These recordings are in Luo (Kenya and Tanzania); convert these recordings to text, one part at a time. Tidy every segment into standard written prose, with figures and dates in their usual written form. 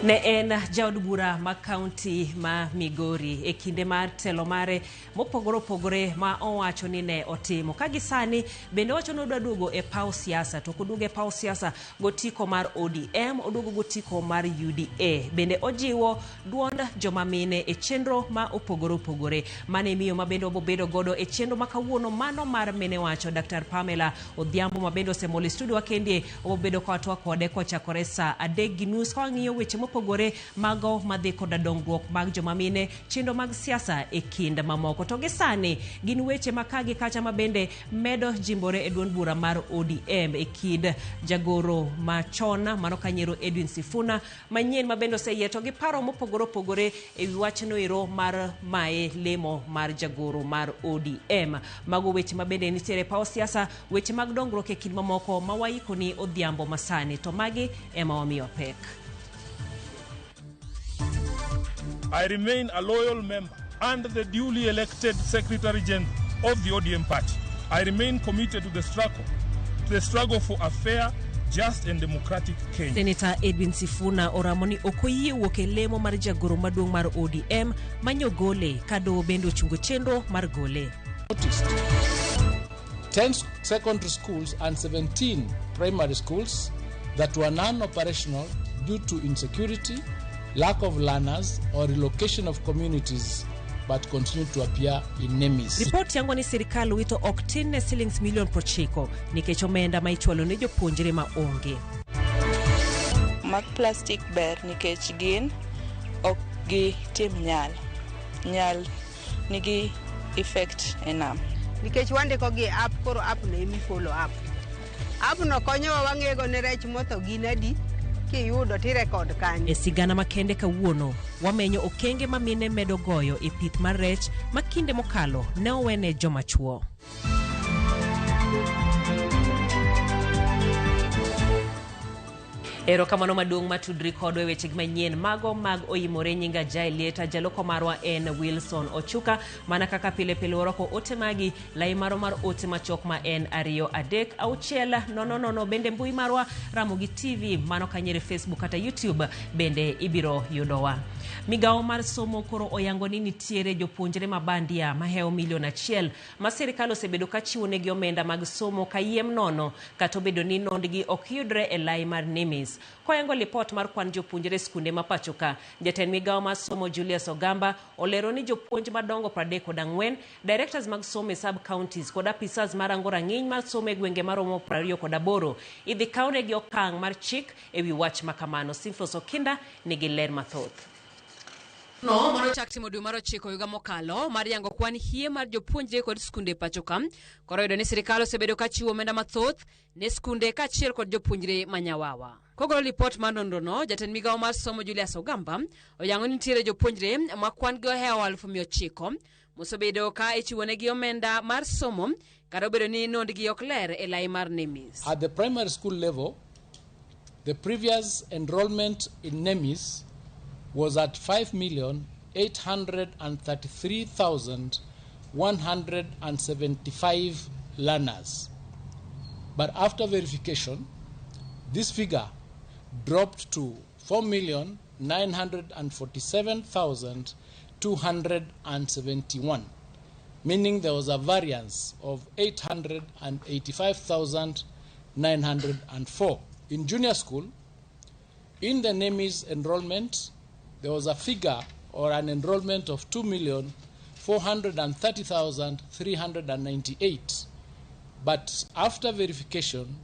Ne en jaod bura ma kaunti ma Migori e kinde mar telo mare mopogore opogore ma owacho ni ne otimo. Ka gi sani bende owacho ni odwa duogo e paw siasa, to ok oduogo e paw siasa gotiko mar ODM, oduogo gotiko mar UDA. Bende ojiwo duond joma mine e chenro ma opogore opogore. Mano e miyo ma bende wabobedo godo e chenro ma kawuono mano mar mine wacho Dr. Pamela Odhiambo ma bende osemol e studio wa kendie wabobedo ka watwak kode kochakore saa 3:30 ka wang'iyo weche mopogore mago madhi koda dongruok mag joma mine, chenro mag siasa e kind mamoko. To gi sani gin weche ma ka gi kacha ma bende medo jimbore e duond bura mar ODM e kind jagoro machon mano Kanyero Edwin Sifuna manyien ma bende oseyie to gi paro mopogore opogore e wi wachno ero mar maye lemo mar jagoro mar ODM. Mago weche ma bende nitiere e paw siasa, weche mag dongruok e kind mamoko ma waikoni odhiambo masani. To magi ema wamiyo pek. I remain a loyal member and the duly elected Secretary General of the ODM party. I remain committed to the struggle for a fair, just and democratic Kenya. Senator Edwin Sifuna oramo ni ok oyie wuok e lemo mar jagoro maduong' mar ODM manyo gole ka doho bende ochungo chenro mar gole. 10 secondary schools and 17 primary schools that were non-operational due to insecurity, lack of learners, or relocation of communities, but continue to appear in NEMIS. Ripot yango ni sirikal wito ok tin ne silings milion 90 nikech omenda ma ichwalo ne jopuonjre ma onge. Mag plastic ber nikech gin ok gitim nyal. Nyal nigi effect e nam. Nikech wandiko gi app, koro app no emi follow up. App no konyowa wang'ego ne rech motho gin adi, kiyudo tirekod kanyo. E sigana makende kawuono, wamenyo okenge ma mine medo goyo e pith mar rech ma kinde mokalo ne owene joma chuo. Erokamano maduong' matudri kodwa e weche manyien mago mag oimore. Nyinga Jael Lieta, jaloko marwa en Wilson Ochuka. Mana kaka pile pile warwako ote magi lai marwa mar ote machuok ma en 2 3 6 0 0. Bende mbui marwa Ramogi TV mano kanyere Facebook kata YouTube bende ibiro yudowa. Migawo mar somo koro oyango ni nitiere jopuonjre ma bandia mahewo milion 1 ma sirikal osebedo ka chiwo negi omenda mag somo kayiem nono kata obedo ni nondgi ok yudre e lai mar NEMIS. Koyango lipot mar kwan jopuonjre e skunde ma pacho ka, jatend migawo mar somo Julius Ogamba olero ni jopuonj madongo 34, directors mag somo e sub counties kod apisas marango rang'iny mar somo e gwenge maromo 28 idhi kawnegi okang' mar chik ewi wach makamano. Simflos Okinda nigi ler mathoth. No mano chak timo dwe mar 9 higa mokalo mar yango kwan hie mar jopuonjre kod skunde pacho ka. Koro yudo ni sirikal osebedo ka chiwo omenda mathoth ne skunde kaachiel kod jopuonjre manyawawa. Kogolo lipot mar nonrono, jatend migawo mar somo Julius Ogamba oyango ni nitiere jopuonjre ma kwan gi ohewo 900,000 mosebedo ka ichiwonegi omenda mar somo kata obedo ni nondgi ok ler e lai mar NEMIS. At the primary school level, the previous enrollment in NEMIS was at 5,833,175 learners. But after verification, this figure dropped to 4,947,271, meaning there was a variance of 885,904. In junior school, in the NEMIS enrollment, there was a figure or an enrollment of 2,430,398. But after verification,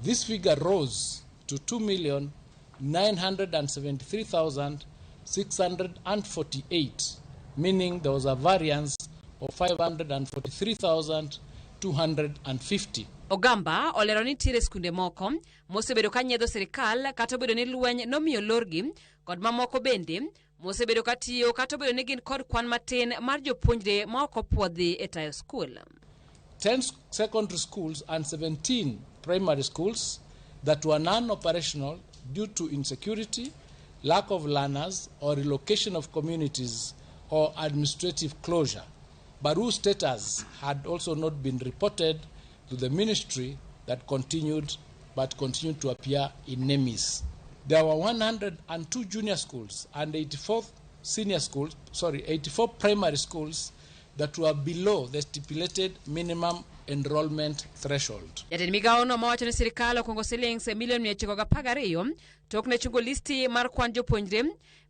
this figure rose to 2,973,648, meaning there was a variance of 543,250. Ogamba olero ni nitiere skunde moko mosebedo ka nyiedho sirikal kata obedo ni lweny nomiyo lorgi kod mamoko bende mosebedo ka tiyo kata obedo ni gin kod kwan matin mar jopuonjre ma ok opuodhi e tayo skul. 10 secondary schools and 17 primary schools that were non-operational due to insecurity, lack of learners, or relocation of communities or administrative closure, but whose status had also not been reported to the ministry that continued but continued to appear in NEMIS. There were 102 junior schools and 84 senior schools, sorry, 84 primary schools that were below the stipulated minimum enrollment threshold. Jatend migawono mawacho ni sirkal okungo silings milion 912 tok ne chungo listi mar kwan jopuonjre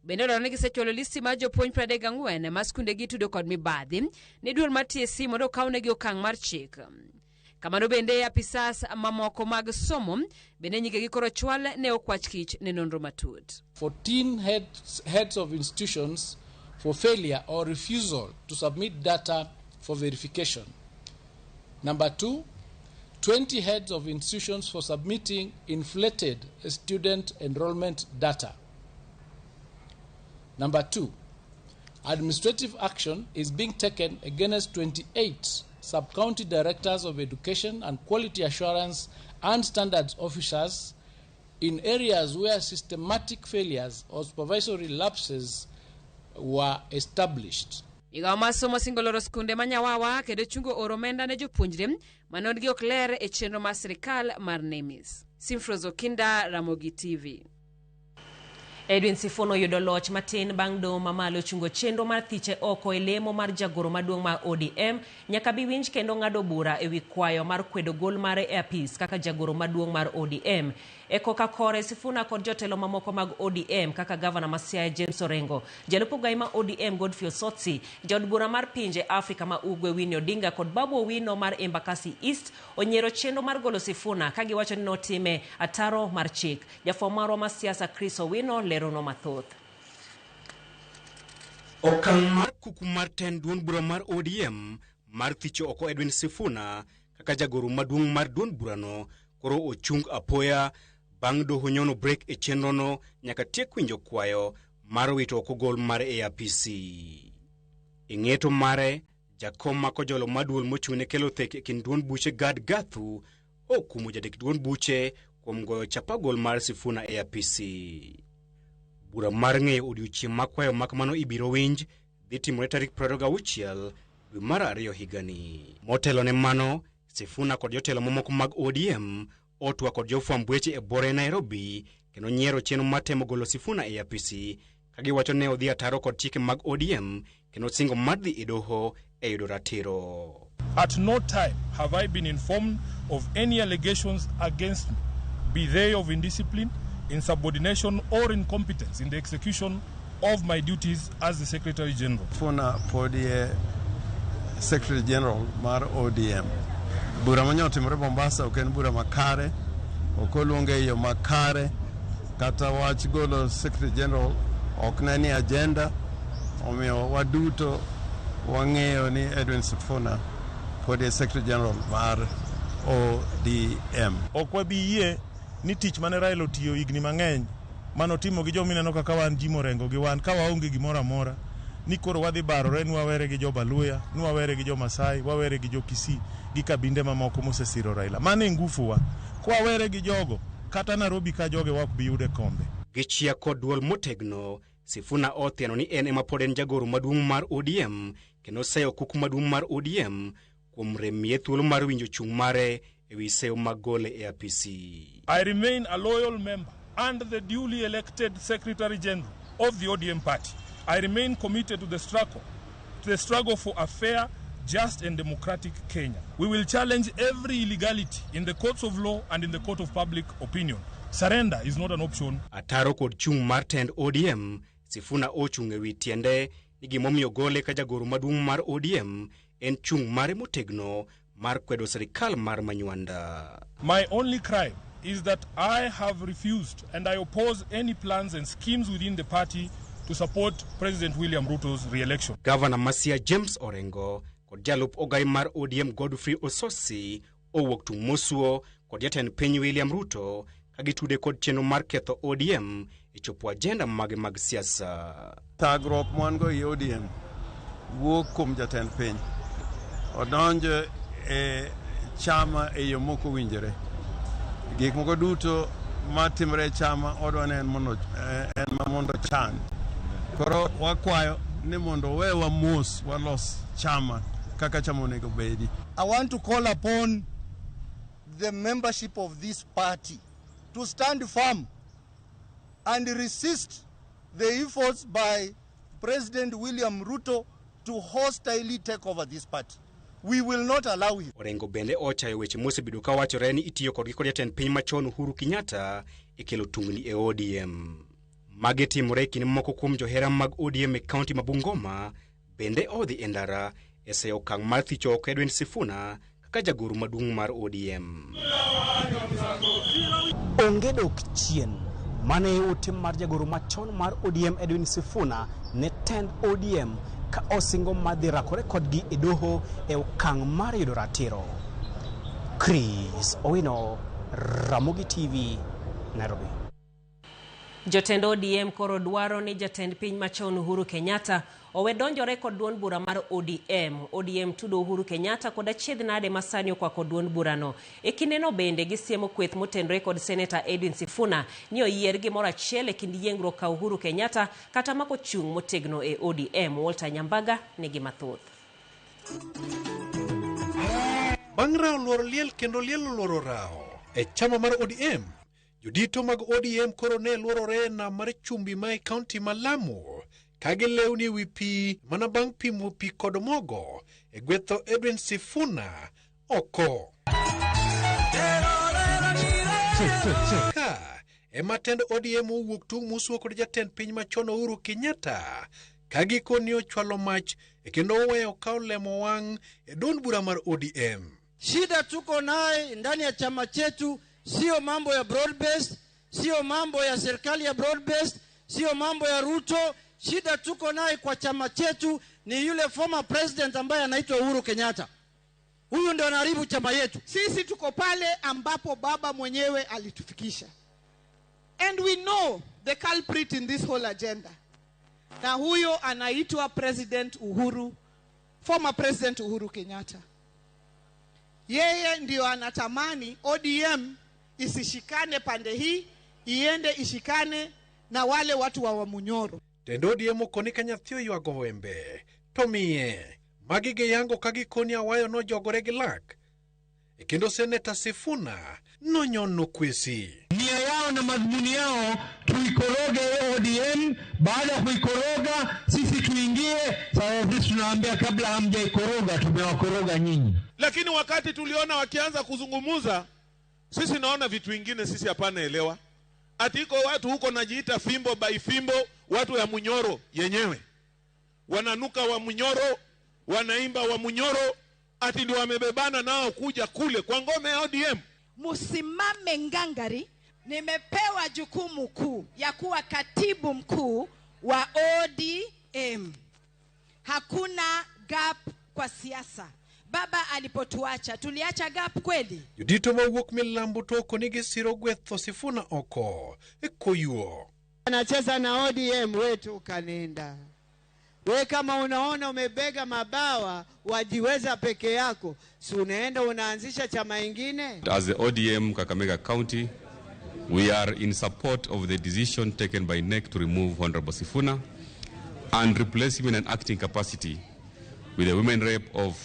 bende olero ni gisechwalo listi mar jopuonj 34 ma skundegi tudo kod mibadhi ne duol mar TSC mondo okawnegi okang' mar chik. Kamano bende apisas mamoko mag somo bende nyingegi koro chwal ne okwach kich ne nonro matut. 14 heads of institutions for failure or refusal to submit data for verification. Number 2, 20 heads of institutions for submitting inflated student enrollment data. Number 2, administrative action is being taken against 28 sub-county directors of education and quality assurance and standards officers in areas where systematic failures or supervisory lapses were established. Migawo mar somo singo loro skunde ma Nyawawa kendo chungo oro omenda ne jopuonjre ma nondgi ok ler e chenro mar sirikal mar NEMIS. Simfros Okinda, Ramogi TV. Edwin Sifuna oyudo loch matin bang' doho mamalo chungo chenro mar thiche oko e lemo mar jagoro maduong' mar ODM nyaka bi winj kendo ng'ado bura ewi kwayo mar kwedo gol mare e apis kaka jagoro maduong' mar ODM. E koka kore Sifuna kod jotelo mamoko mag ODM kaka gavana ma Siaya James Orengo, jalup ogai ma ODM Godfrey Osotsi, jaod bura mar pinje Afrika ma Ugwe Winnie Odinga kod Babu Owino mar Embakasi East onyiero chenro mar golo Sifuna ka giwacho ni notime ataro mar chik. Jafwambo marwa ma siasa Chris Owino lerono mathoth. Okang' mar kuku mar tend duond bura mar ODM mar thicho oko Edwin Sifuna kaka jagoro maduong' mar duond burano koro ochung apoya bang' doho nyono brek e chenrono nyaka tiek winjo kwayo mar wito oko gol mare e apisi. E ng'eto mare, jakom ma kojolo mar duol mochung' ne kelo thek e kind duond buche Gad Gathu okumo jadik duond buche kuom goyo chapa gol mar Sifuna e apisi. Bura mar ng'eyo odiochieng' ma kwayo ma kamano ibiro winj dhi timore tarik 26 dwe mar ariyo higani. Motelo ne mano, Sifuna kod jotelo mamoko mag ODM otwa kod jofwamb weche e bore Nairobi kendo nyiero chenro mar temo golo Sifuna e apisi ka giwacho ne odhi ataro kod chike mag ODM kendo singo mar dhi e doho e yudo ratiro. At no time have I been informed of any allegations against me, be they of indiscipline, insubordination or incompetence in the execution of my duties as the Secretary General. Sifuna podi e Secretary General mar ODM. Bura manyo timore Mombasa ok en bura makare, ok oluonge e yo makare, kata wach golo Secretary General ok ne ni agenda, omiyo waduto wang'eyo ni Edwin Sifuna pod e Secretary General mar ODM. Ok wabi yie ni tich mane Raila otiyo higni mang'eny manotimo gi joma ineno kaka wan Jim Orengo gi wan ka waonge gimoro amora ni koro wadhi barore ni wawere gi jo-Baluya, ni wawere gi jo-Masai, wawere gi jo-Kisii gi kabinde mamoko mosesiro Raila. Mano e ngufu wa. Kwawere gi jogo, kata Nairobi ka joge wa ok bi yude kombe. Gi chia kod duol motegno, Sifuna othiano ni en ema pod en jagoro maduong' mar ODM kendo seyo kuku maduong' mar ODM kuom remiye thuolo mar winjo chung' mare ewi seyo mag gole e apisi. I remain a loyal member and the duly elected Secretary General of the ODM party. I remain committed to the struggle for a fair, just and democratic Kenya. We will challenge every illegality in the courts of law and in the court of public opinion. Surrender is not an option. Ataro kod chung' mar tend ODM, Sifuna ochung' ewi tiende ni gimomiyo gole ka jagoro maduong' mar ODM en chung' mare motegno mar kwedo sirikal mar Manywanda. My only crime is that I have refused and I oppose any plans and schemes within the party to support President William Ruto's re-election. Governor Masia James Orengo kod jalup ogai mar ODM Godfrey Osotsi owuok tung' mosuo kod jatend piny William Ruto ka gitude kod chenro mar ketho ODM e chopo ajenda mage mag siasa. Thagruok mwan go e ODM wuok kuom jatend piny. Odonjo e chama e yo mok owinjore. Gik moko duto matimore e chama odwa ni en mondo chan. Koro wakwayo ni mondo wewa mos walos chama kaka chama onego bedi. I want to call upon the membership of this party to stand firm and resist the efforts by President William Ruto to hostilely take over this party. We will not allow him. Orengo bende ochayo weche mosebedo ka wachore ni itiyo kodgi kod jatend piny machon Uhuru Kenyatta e kelo tungni e ODM. Magi timore e kinde moko kuom johera mag ODM e kaunti ma Bungoma bende odhi e ndara e seyo okang' mar thicho oko Edwin Sifuna kaka jagoro maduong' mar ODM. Onge dok chien. Mane e ote mar jagoro machon mar ODM Edwin Sifuna ne tend ODM ka osingo mar dhi rakore kodgi e doho e okang' mar yudo ratiro. Chris Owino, Ramogi TV, Nairobi. Jotend ODM koro dwaro ni jatend piny machon Uhuru Kenyatta owe donjore kod duond bura mar ODM. ODM tudo Uhuru Kenyatta kod achiedh nade ma sani okwako duond burano. E kindeno bende gisiemo kweth motenore kod Seneta Edwin Sifuna ni oyier gimoro achiel e kind yiengruok ka Uhuru Kenyatta kata mako chung' motegno e ODM. Walter Nyambaga nigi mathoth. Bang' rawo luoro liel kendo liel oluoro rawo e chama mar ODM, jodito mag ODM koro ne luorore e nam mar chumbi ma e kaunti ma Lamu ka gilewni ewi pi mana bang' pimo pi kod mogo e gwetho Edwin Sifuna oko. Ka ema tend ODM owuok tung' mosuo kod jatend piny machon Uhuru Kenyatta ka gikoni ochwalo mach e kendo oweyo ka olemo wang' e duond bura mar ODM. Shida tuko naye ndani ya chama chetu sio mambo ya broad based, sio mambo ya serikali ya broad based, sio mambo ya Ruto. Shida tuko naye kwa chama chetu ni yule former president ambaye anaitwa Uhuru Kenyatta. Huyu ndio anaharibu chama yetu. Sisi tuko pale ambapo baba mwenyewe alitufikisha. And we know the culprit in this whole agenda. Na huyo anaitwa President Uhuru, former President Uhuru Kenyatta. Yeye ndio anatamani ODM isishikane pande hii, iende ishikane na wale watu wa Wamunyoro. Tend ODM okoni ka nyathi oywago wembe to miye magi giyango ka gikoni awayo nojogore gi lak e kendo Seneta Sifuna nonyono kwesi. Nia yao na madhumuni yao tuikoroge ODM. Baada ya kuikoroga sisi tuingie. Sasa sisi tunawaambia kabla hamjaikoroga tumewakoroga nyinyi. Lakini wakati tuliona wakianza kuzungumuza, sisi naona vitu vingine sisi hapana elewa. Ati iko watu huko najiita fimbo by fimbo, watu ya Munyoro yenyewe. Wananuka wa Munyoro, wanaimba wa Munyoro, ati ndio wamebebana nao kuja kule kwa ngome ya ODM. Musimame ngangari, nimepewa jukumu kuu ya kuwa katibu mkuu wa ODM. Hakuna gap kwa siasa. Baba alipotuacha, tuliacha gap kweli? Jodito mawuok milambo to okoni gisiro gwetho Sifuna oko e koyuo. Anacheza na ODM wetu kanenda. We kama unaona umebega mabawa wajiweza peke yako, si unaenda unaanzisha chama ingine? As the ODM Kakamega County, we are in support of the decision taken by NEC to remove Honorable Sifuna and replace him in an acting capacity with the women rep of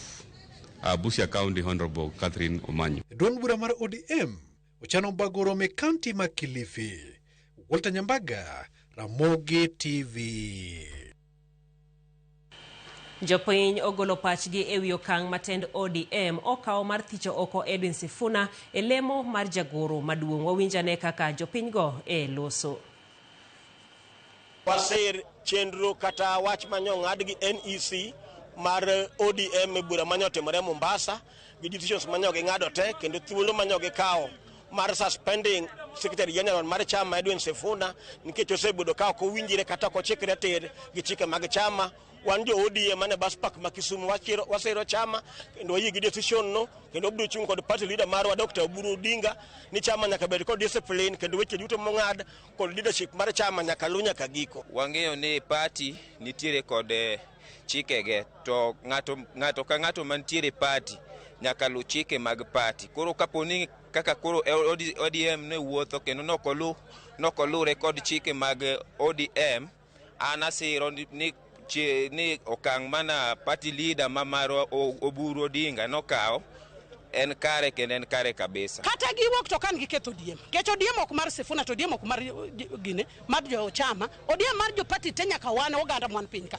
Busia County, Honorable Catherine Omanyo. Duond bura mar ODM ochano bago romo e kaunti ma Kilifi. Walter Nyambaga, Ramogi TV. Jopiny ogolo pachgi ewi okang' ma tend ODM okawo mar thicho oko Edwin Sifuna e lemo mar jagoro maduong'. Wawinj ane kaka jopinygo e loso. Wasir chenro kata wach manyong'ad gi NEC mar ODM e bura manyotimore Mombasa gi decisions manyo ging'ado te kendo thuolo manyo gikawo mar suspending Secretary General mar chama Edwin Sifuna nikech osebedo ka ok owinjre kata ok ochikre tir gi chike mag chama. Wan jo ODM mane bus park ma Kisumu wasiro chama kendo wayie gi decision no kendo wabiro chung' kod party leader marwa Dr. Oburu Odinga ni chama nyaka bed kod discipline kendo weche duto mong'ad kod leadership mar chama nyaka lu nyaka giko. Wang'eyo ni party nitiere kod chikege to ng'ato ka ng'ato mantiere party nyaka lu chike mag party. Koro kaponi kaka koro ODM ne wuotho kendo nokolure kod chike mag ODM, an asiro ni okang' mana party leader ma marwa Oburu Odinga nokawo en kare kendo en kare kabisa. Kata giwuok to kan giketho ODM. Nikech ODM ok mar Sifuna to ODM ok mar gine mar jo chama. ODM mar jo party te nyaka wan oganda mwan piny ka.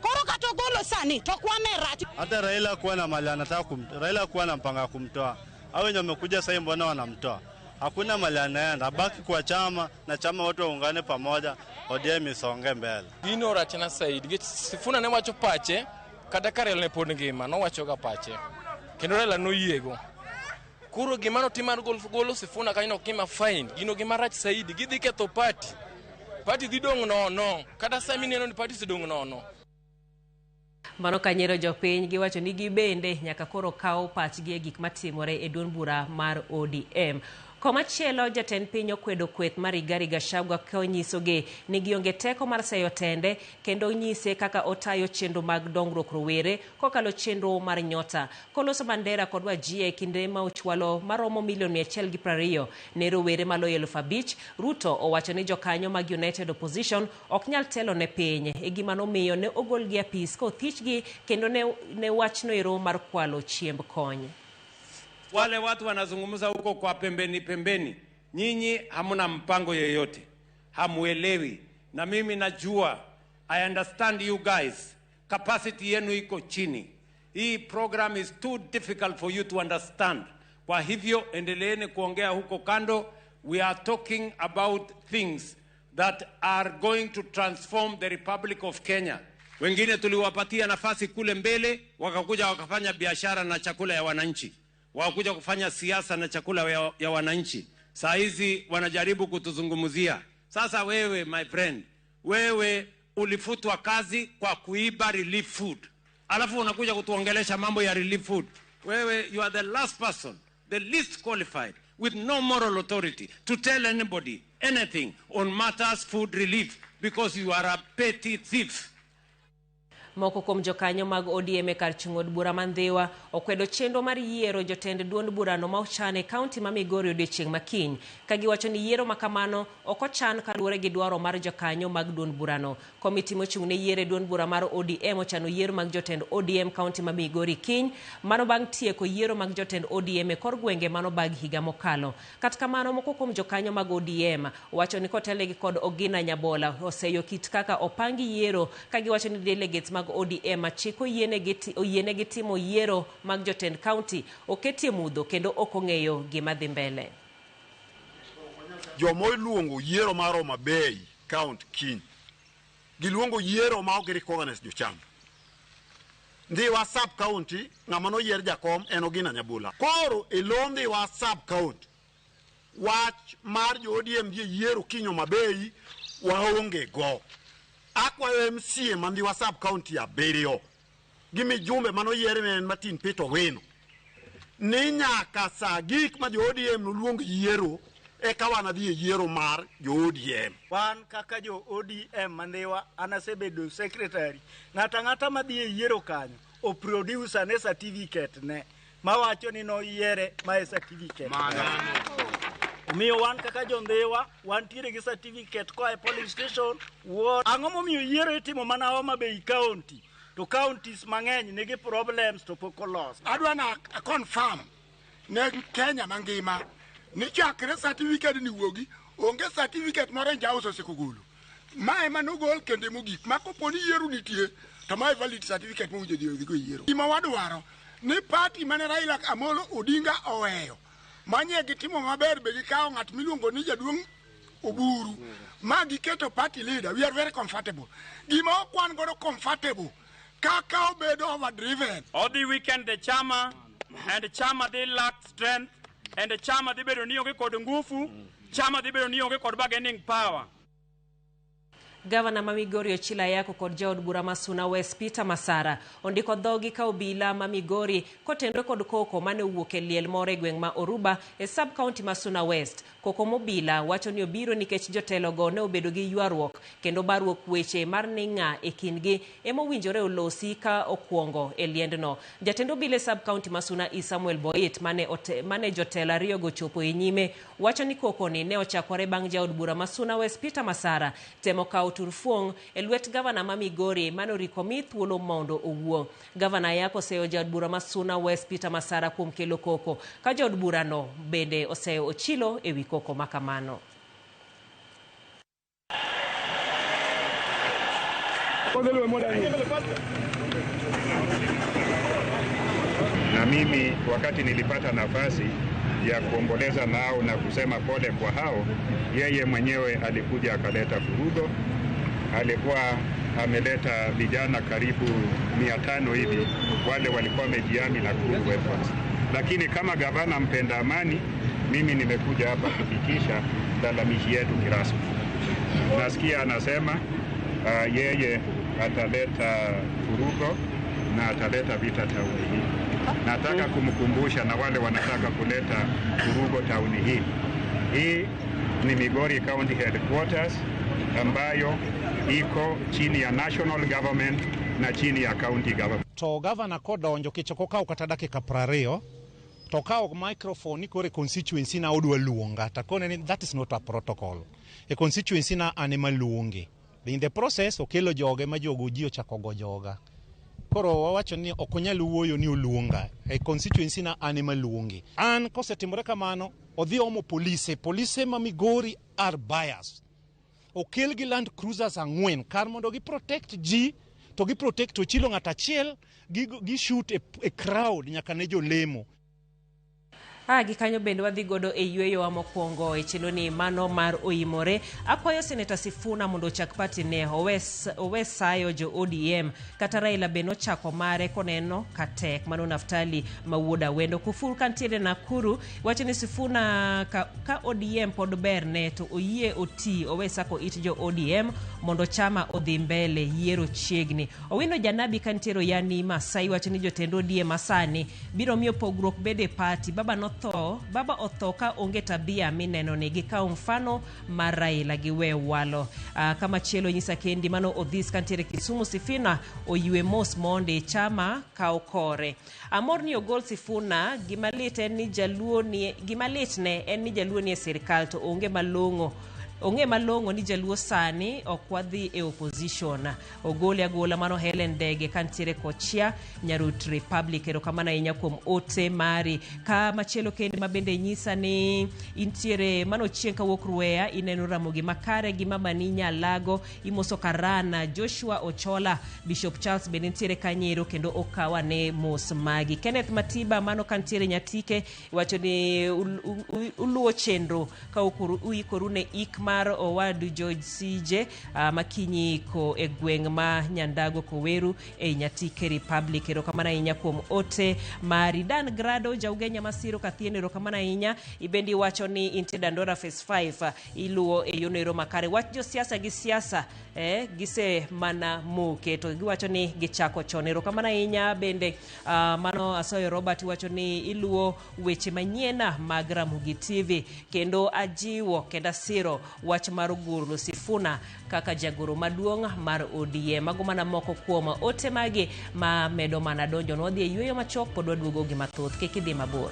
Koro kata ogolo sani to ok wane rach. Hata Raila kuwa na mali anataka Raila kuwa na mpango kumtoa. Hao wenye wamekuja sasa mbona wanamtoa? Hakuna mali anaenda, baki kwa chama na chama watu waungane pamoja, ODM isonge mbele. Gino rachna saidi, Sifuna ne wacho pache, kata ka Raila ne pod ngima, nowachoga pache. Kendo Raila noyiego. Koro gima notim mar golo Sifuna kanyo ok gima fine, gino gima rach saidi, gidhi ketho party. Party dhi dong' nono, kata sami ineno ni party osedong' nono. Mano kanyiero jopiny giwacho ni gibende nyaka koro kaw pachgi e gik matimore e duond bura mar ODM. Komachielo jatend piny okwedo kweth mar Rigathi Gachagua konyisogi ni gionge teko mar seyo tende kendo nyise kaka otayo chenro mag dongruok rowere kokalo chenro mar Nyota. Koloso Mandera kod Wajir e kinde ma ochwalo maromo milion 120 ne rowere maloyo 5,000, Ruto owacho ni jokanyo mag United Opposition ok nyal telo ne piny. E gima nomiyo ne ogolgi apis kothichgi kendo ne wachno ero mar kwalo chiemb kony. Wale watu wanazungumza huko kwa pembeni pembeni, nyinyi hamuna mpango yeyote, hamuelewi. Na mimi najua, I understand you guys, capacity yenu iko chini. Hii program is too difficult for you to understand. Kwa hivyo endeleeni kuongea huko kando. We are talking about things that are going to transform the Republic of Kenya. Wengine tuliwapatia nafasi kule mbele, wakakuja wakafanya biashara na chakula ya wananchi. Wakuja kufanya siasa na chakula ya wananchi. Saa hizi wanajaribu kutuzungumzia. Sasa wewe my friend, wewe ulifutwa kazi kwa kuiba relief food. Alafu unakuja kutuongelesha mambo ya relief food. Wewe, you are the last person, the least qualified, with no moral authority to tell anybody anything on matters food relief because you are a petty thief. Moko kuom jokanyo mag ODM e kar chung' od bura ma Ndhiwa okwedo chenro mar yiero jotend duond burano ma ochan e kaunti ma Migori odiechieng' ma kiny, ka giwacho ni yiero ma kamano ok ochan kaluwore gi dwaro mar jokanyo mag duond burano. Komiti mochung' ne yiero e duond bura mar ODM ochano yiero mag jotend ODM kaunti ma Migori kiny, mano bang' tieko yiero mag jotend ODM e kor gwenge mano bang' higa mokalo. Kata kamano, moko kuom jokanyo mag ODM wacho ni kotelnegi kod Ogina Nyabola oseyo kit kaka opangi yiero, ka giwacho ni delegates mag ODM chik oyienegi timo yiero mag jotend kaunti oketie mudho kendo ok ong'eyo gima dhi mbele. Joma oluongo yiero mar Homa Bay County kiny giluongo yiero ma ok recognize jochama. Ndhiwa sub county ng'ama noyier jakom en Ogina Nyabula. Koro e lo Ndhiwa sub county wach mar jo ODM dhi yiero kiny Homa Bay waonge go. Akwayo MCA ma Ndhiwa sub county 7 gi mijumbe manoyier ne en Martin Peter Owino ni nyaka sa gik ma jo ODM noluong yiero eka wanadhi e yiero mar jo ODM. Wan kaka jo ODM ma Ndhiwa, an asebedo secretary. Ng'ato ang'ata madhi e yiero kanyo o produce ne certificate ne mawacho ni noyiere ma e certificate. Omiyo wan kaka jo Ndhiwa wantiere gi certificate koa e polling station ward. Ang'o momiyo yiero itimo mana Homa Bay County to counties mang'eny nigi problems to pok olos? Adwa na confirm ne Kenya mangima ni chakre certificate ni wuogi onge certificate moro Njauso osekogolo. Ma ema nogol kende mogik ma kopo ni yiero nitie to mae valid certificate mowinjo dhi go yiero. Gima wadwaro ni party mane Raila Amolo Odinga oweyo manye gitimo maber be gikawo ng'at miluongo ni jaduong' Oburu ma giketo party leader. We are very comfortable. Gima ok wan godo comfortable kaka obedo overdriven. Odhi weekend the chama and chama dhi lack strength and chama dhi bedo ni onge kod ngufu, chama dhi bedo ni onge kod bargaining power. Gavana ma Migori Ochila Yako kod jaod bura ma Suna West Peter Masara ondiko dhogi ka obila ma Migori kotenore kod koko mane owuok e liel moro e gweng' ma Oruba e sub county ma Suna West. Koko mobila wacho ni obiro nikech jotelogo ne obedo gi ywaruok kendo barruok weche mar ni ng'a e kindgi emowinjore olosi ka okwongo e liendno. Jatend obila e sub county ma Suna East Samuel Boit mane jotelo ariyogo chopo e nyime wacho ni koko ni ne ochakore bang' jaod bura ma Suna West Peter Masara temo kawo turfuong' e lwet gavana ma Migori manoriko mi thuolo mondo owuo. Gavana Ayako oseyo jaod bura ma Suna West Peter Masara kuom kelo koko, ka jaod burano bende oseyo Ochilo ewi koko makamano. Na mimi wakati nilipata nafasi ya kuomboleza nao na kusema pole kwa hao, yeye mwenyewe alikuja akaleta furugo. Alikuwa ameleta vijana karibu 500 hivi, wale walikuwa wamejiami na crew weapons. Lakini kama gavana mpenda amani, mimi nimekuja hapa kufikisha lalamishi yetu kirasmi. Nasikia anasema yeye ataleta furugo na ataleta vita tauni hii. Nataka kumkumbusha na wale wanataka kuleta furugo tauni hii. Hii ni Migori County Headquarters ambayo iko chini ya national government na chini ya county government. To gavana kodonjo kichoko kawo kata dakika 20 to kawo microphone ni kore constituency na odwa luonga takone ni that is not a protocol. E constituency na an ema luonge. In the process okelo joge ma jogo ji ochako go joga. Koro wawacho ni ok onyal wuoyo ni oluonga. E constituency na an ema luonge. An kosetimore kamano odhi omo polise. Polise ma Migori are biased. Okel gi Land Cruisers 4 kar mondo gi protect ji to gi protect Ochilo ng'at achiel gi shoot a crowd nyaka ne jolemo. Gi kanyo bende wadhi godo e yweyowa mokwongo e chenro ni mano mar oimore. Akwayo Seneta Sifuna mondo ochak party ne owe sayo jo ODM. Kata Raila be nochako mare koneno katek. Mano Naftali mawuod Awendo. Kufur kantiere Nakuru wacho ni Sifuna ka ODM pod berne to oyie oti owe sako it jo ODM mondo chama odhi mbele yiero chiegni. Owino Janabi kantiere Yani Masai wacho ni jotend ODM masani biro miyo pogruok bede party. Baba otho ka onge tabia mineno ni gikawo mfano mar Raila giwe walo. Kama chielo nyisa kendi mano odhis kantiere Kisumu. Sifuna oywe mos monde chama kawo kore. Amor ni ogol Sifuna. Gima lit en ni jaluo ni gima lit ne en ni jaluo ni e sirikal to onge malong'o. Onge malong'o ni jaluo sani ok wadhi e opposition. Ogole agola mano Helen Dege kantiere Kochia Nyarut Republic. Erokamano ahinya kuom ote mari. Ka machielo kende ma bende nyisa ni intiere mano chieng' kawuok Rueya ineno Ramogi Makare gi mama ni Nyalago imoso Karana Joshua Ochola Bishop Charles bende nitiere kanyero kendo okawa ne mos magi. Kenneth Matiba mano kantiere Nyatike wacho ni uluwo chenro ka uikoru ne ik mar owadu George CJ makinyi ko e gweng' ma Nyandago Koweru e Nyatike Republic. Erokamano ahinya kuom ote mari. Dan Grado Jaugenya Masiro Kathieno erokamano ahinya. Ibendi wacho ni intie Dandora Phase 5 iluwo e yono ero makare. Wach josiasa gi siasa gise mana moke to giwacho ni gichako chon. Erokamano ahinya bende mano Asoyo Robert wacho ni iluwo weche manyien mag Ramogi TV kendo ajiwo kendo asiro wach mar golo Sifuna kaka jagoro maduong' mar ODM. Mago mana moko kuom ote magi ma medo mana donjo. Nwadhi e yweyo machuok pod waduogo gi mathoth. Kik idhi mabor.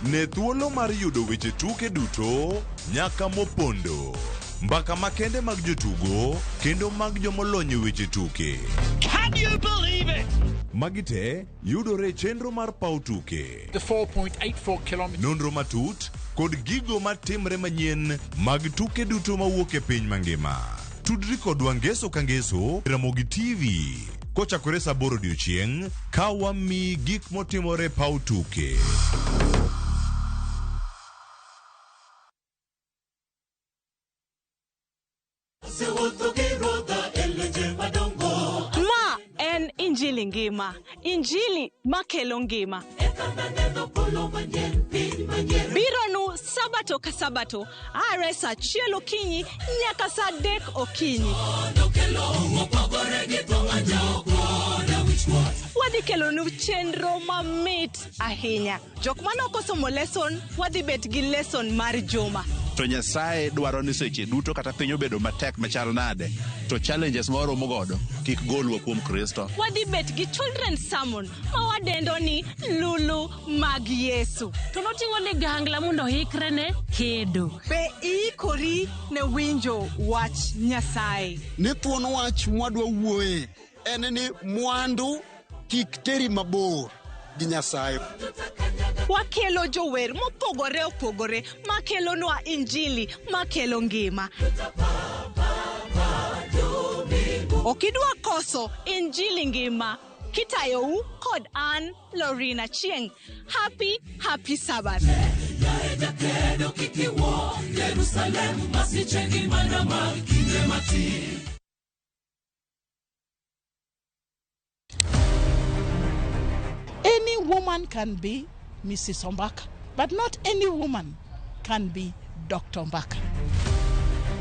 Ne thuolo mar yudo weche tuke duto nyaka mopondo. Mbaka makende mag jotugo kendo mag jomolony e weche tuke. Can you believe it? Magi te yudore e chenro mar paw tuke. The 4.84 kilometers. Nonro matut kod gigo matimre manyien mag tuke duto mawuok e piny mangima. Tudri kodwa ngeso ka ngeso Ramogi TV kochakore saa 8 odiochieng' ka wamiyi gik motimore e paw tuke. Ma en Injili ngima, Injili makelo ngima. Biro nu sabato ka sabato, are saa 1 okinyi nyaka saa 3 okinyi. Wadhi kelonu chenro mamit ahinya. Jok mane ok osomo lesson, wadhi bet gi lesson mar juma. To Nyasaye dwaro ni seche duto kata piny obedo matek machal nade, to challenges ma waromo godo kik golwa kuom Kristo. Wadhi bet gi children's sermon ma wadendo ni Lulu mag Yesu. To noting'o ligangla mondo oikre ne kedo. Be iikori ne winjo wach Nyasaye? Ni thuon wach mwadwa wuoye en ni mwandu kik teri mabor gi Nyasaye. Wakelo jower mopogore opogore makelonwa injili makelo ngima. Ok idwa koso injili ngima kitayou kod an Lorina Chieng. Happy, happy Sabbath. Any woman can be Mrs. Ombaka, but not any woman can be Dr. Ombaka.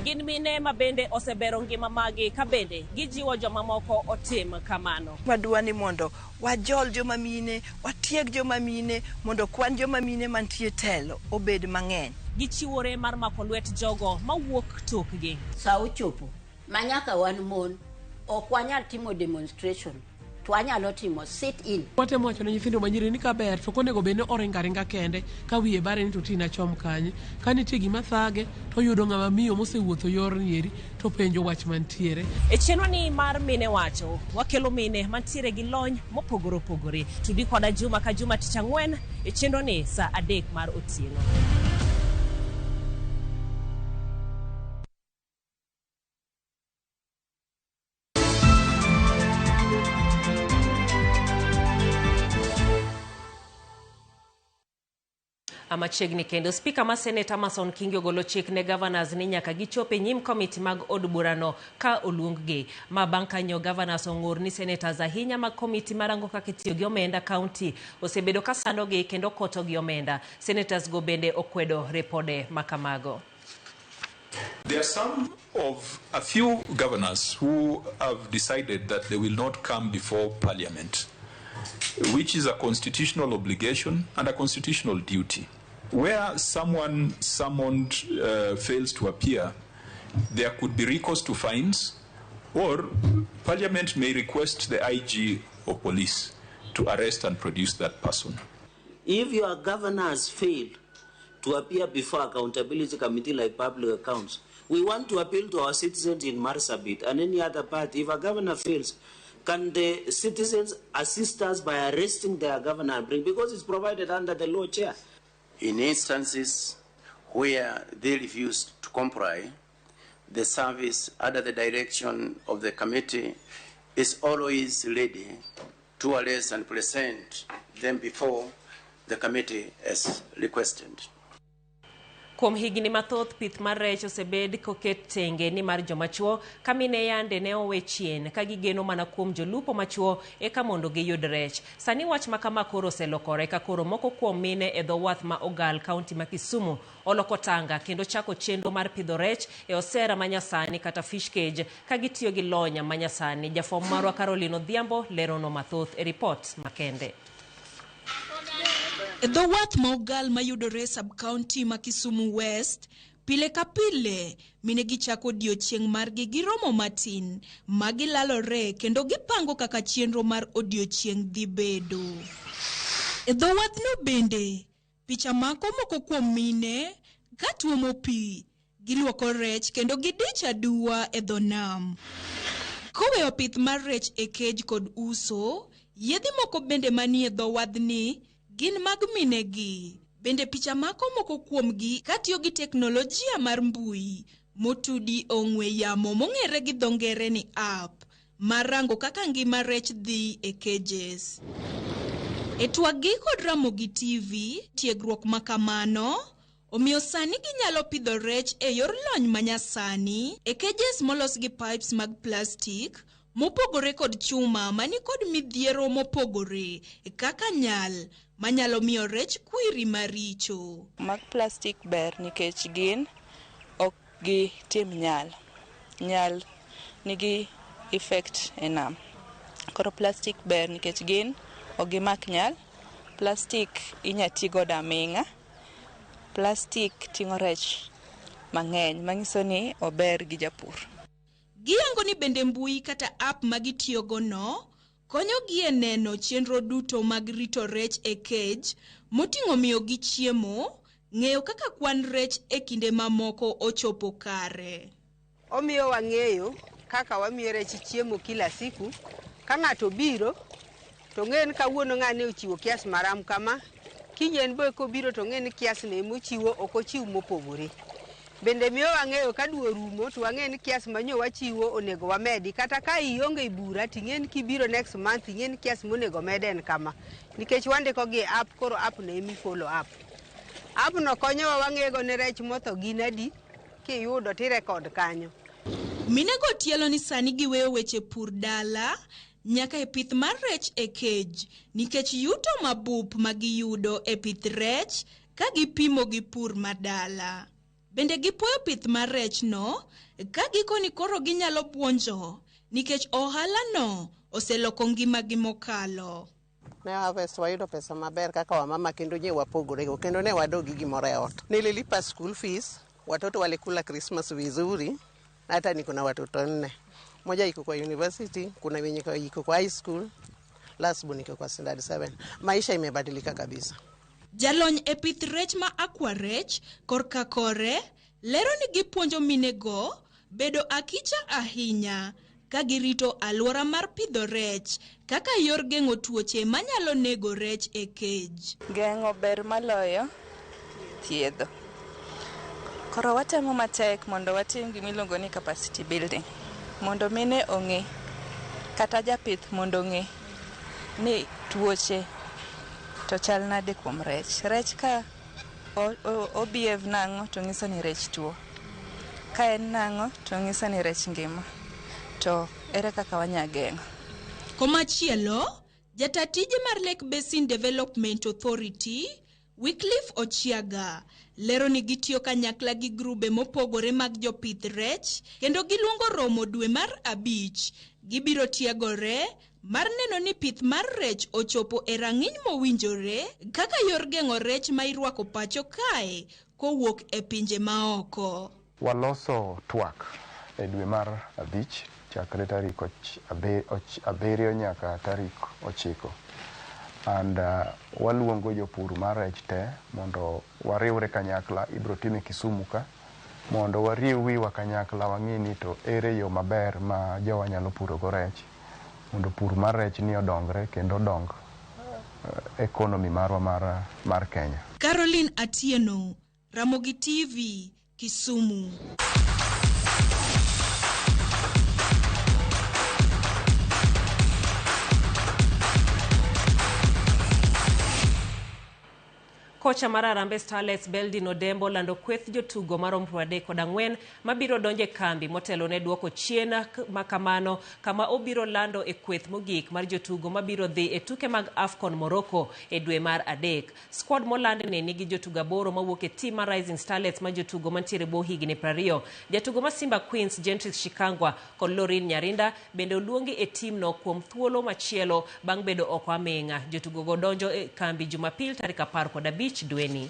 Gin mine ma bende osebero ngima magi ka bende gijiwo jomamoko otim kamano. Wadwa ni mondo wajol joma mine, watieg joma mine, mondo kwan joma mine mantie telo obed mang'eny. Gichiwore mar mako lwet jogo mawuok tokgi. Sa ochopo ma nyaka wan mon ok wanyal timo demonstration to wanyalo timo sit in. Watemo wacho ne nyithindo manyiri ni kaber to ok onego bed ni oringo aringa kende ka wiye bare ni to tina chom kanye. Ka nitie gima thage to oyudo ng'ama miyo mosewuotho yorni eri to penjo wach mantiere. E chenro ni mar Mine Wacho, wakelo mine mantiere gi lony mopogore opogore. Tudi koda juma ka juma tich ang'wen e chenro ni saa 3 mar otieno. Machiegni kendo spika ma Senate Amason Kingi ogolo chik ne governors ni nyaka gichop e nyim komiti mag od burano ka oluong-gi. Ma bang' kanyo governors ong'ur ni senators ahinya mag komiti marango kaka itiyo gi omenda kaunti osebedo ka sandogi kendo koto gi omenda. Senators go bende okwedo ripode makamago. There are some of a few governors who have decided that they will not come before parliament, which is a constitutional obligation and a constitutional duty. Where someone summoned fails to appear, there could be recourse to fines, or Parliament may request the IG or police to arrest and produce that person. If your governors fail to appear before accountability committee like public accounts, we want to appeal to our citizens in Marsabit and any other part. If a governor fails, can the citizens assist us by arresting their governor and bring, because it's provided under the law, Chair. In instances where they refuse to comply, the service under the direction of the committee is always ready to arrest and present them before the committee as requested. Kuom higni mathoth pith mar rech osebed koket tenge ni mar joma chuo ka mine yande ne owe chien ka gigeno mana kuom jolupo machuo eka mondo giyud rech. Sani wach ma kama koro oselokore ka koro moko kuom mine e dho wath ma Ogal, kaunti ma Kisumu oloko tanga kendo chako chenro mar pidho rech e osera manyasani kata fish cage ka gitiyo gi lony manyasani. Jafwambo marwa Caroline Odhiambo lerono mathoth e ripot makende. E dho wath ma Ogal mayudore e sub-county ma Kisumu West, pile ka pile mine gichako odiochieng' margi gi romo matin ma gilalore kendo gipango kaka chenro mar odiochieng' dhi bedo. E dho wathno bende, picha mako moko kuom mine ka tuomo pi, giluoko rech kendo gidich aduwa e dho nam. Koweyo pith mar rech e kej kod uso, yedhe moko bende manie dho wathni gin mag minegi. Bende picha mako moko kuomgi katiyo gi teknolojia mar mbui motudi ong'we yamo mong'ere gi dho ngere ni app mar rango kaka ngima rech dhi e cages. E twak gi kod Ramogi TV, tiegruok makamano omiyo sani ginyalo pidho rech e yor lony manyasani e cages molos gi pipes mag plastik mopogore kod chuma mani kod midhiero mopogore kaka nyal manyalo miyo rech kwiri maricho. Mag plastik ber nikech gin ok gitim nyal. Nyal nigi effect e nam. Koro plastik ber nikech gin ok gimak nyal. Plastik inya ti godo aming'a. Plastik ting'o rech mang'eny manyiso ni ober gi japur. Giyango ni bende mbui kata app ma gitiyogo no konyogi e neno chenro duto mag rito rech e cage moting'o miyogi chiemo, ng'eyo kaka kwan rech e kinde mamoko ochopo kare. Omiyo wang'eyo kaka wamiyo rech chiemo kila siku. Ka ng'ato biro to ng'e ni kawuono ng'ane ochiwo kiasi maram kama, kiny en be kobiro to ng'e ni kiasi no emochiwo ok ochiw mopogore. Bende miyo wang'eyo ka dwe orumo to wang'e ni kiasi manyo wachiwo onego wamedi. Kata ka ionge bura ting'e ni kibiro next month ing'e ni kiasi monego med en kama. Nikech wandiko gi e app koro app no emi follow up. App no konyowa wang'ego ni rech motho gin adi, kiyudo tirekod kanyo. Minego tielo ni sani giweyo weche pur dala nyaka e pith mar rech e cage nikech yuto mabup ma giyudo e pith rech ka gipimo gi pur madala. Bende gipuoyo pith mar rech no ka gikoni koro ginyalo buonjo nikech ohala no oseloko ngimagi mokalo. Ne harvest wayudo pesa maber kaka wamama kendo nye wapogorego kendo ne wadog gi gimoro e ot. Nililipa school fees, watoto walikula Christmas vizuri, hata niko na watoto 4. Moja iko kwa university, kuna wenye iko kwa high school, last born iko kwa standard 7. Maisha imebadilika kabisa. Jalony e pith rech ma Aquarech korka kore lero ni gipuonjo minego bedo akicha ahinya ka girito alwora mar pidho rech kaka yor geng'o tuoche manyalo nego rech e cage. Geng'o ber maloyo thiedho. Koro watemo matek mondo watim gimiluongo ni capacity building mondo mine ong'e kata japith mondo ong'e ni tuoche to chal nade kuom rech. Rech ka o behave nang'o to nyiso ni rech tuo. Ka en nang'o to nyiso ni rech ngima. To ere kaka wanya geng'o? Komachielo, jata tije mar Lake Basin Development Authority, Wycliffe Ochiaga, lero ni gitiyo kanyakla gi grube mopogore mag jopith rech kendo giluongo romo dwe mar 5. Gibiro tiegore mar neno ni pith mar rech ochopo e rang'iny mowinjore kaka yor geng'o rech ma irwako pacho kae kowuok e pinje maoko. Waloso twak e dwe mar 5 chakre tarik 7 nyaka tarik 9. And waluongo jopur mar rech te mondo wariwre kanyakla, ibiro time Kisumu ka, mondo wariw wiwa kanyakla wang'i ni to ere yo maber ma jowa nyalo puro go rech, mondo pur mar rech ni odongre kendo odong economy marwa mar Kenya. Caroline Atieno, Ramogi TV, Kisumu. Kocha mar Harambee Starlets Beldin Odembo lando kweth jotugo maromo 34 mabiro donjo e kambi motelo ne duoko chien makamano kama obiro lando e kweth mogik mar jotugo mabiro dhi e tuke mag AFCON Morocco e dwe mar 3. Squad molandni nigi jotugo 8 mawuok e tim mar Rising Starlets ma jotugo mantiere bwo higni 20. Jatugo ma Simba Queens Gentrix Shikangwa kod Lorin Nyarinda bende oluongi e timno kuom thuolo machielo bang' bedo oko aming'a. Jotugo go donjo e kambi Jumapil tarik 15 dweni.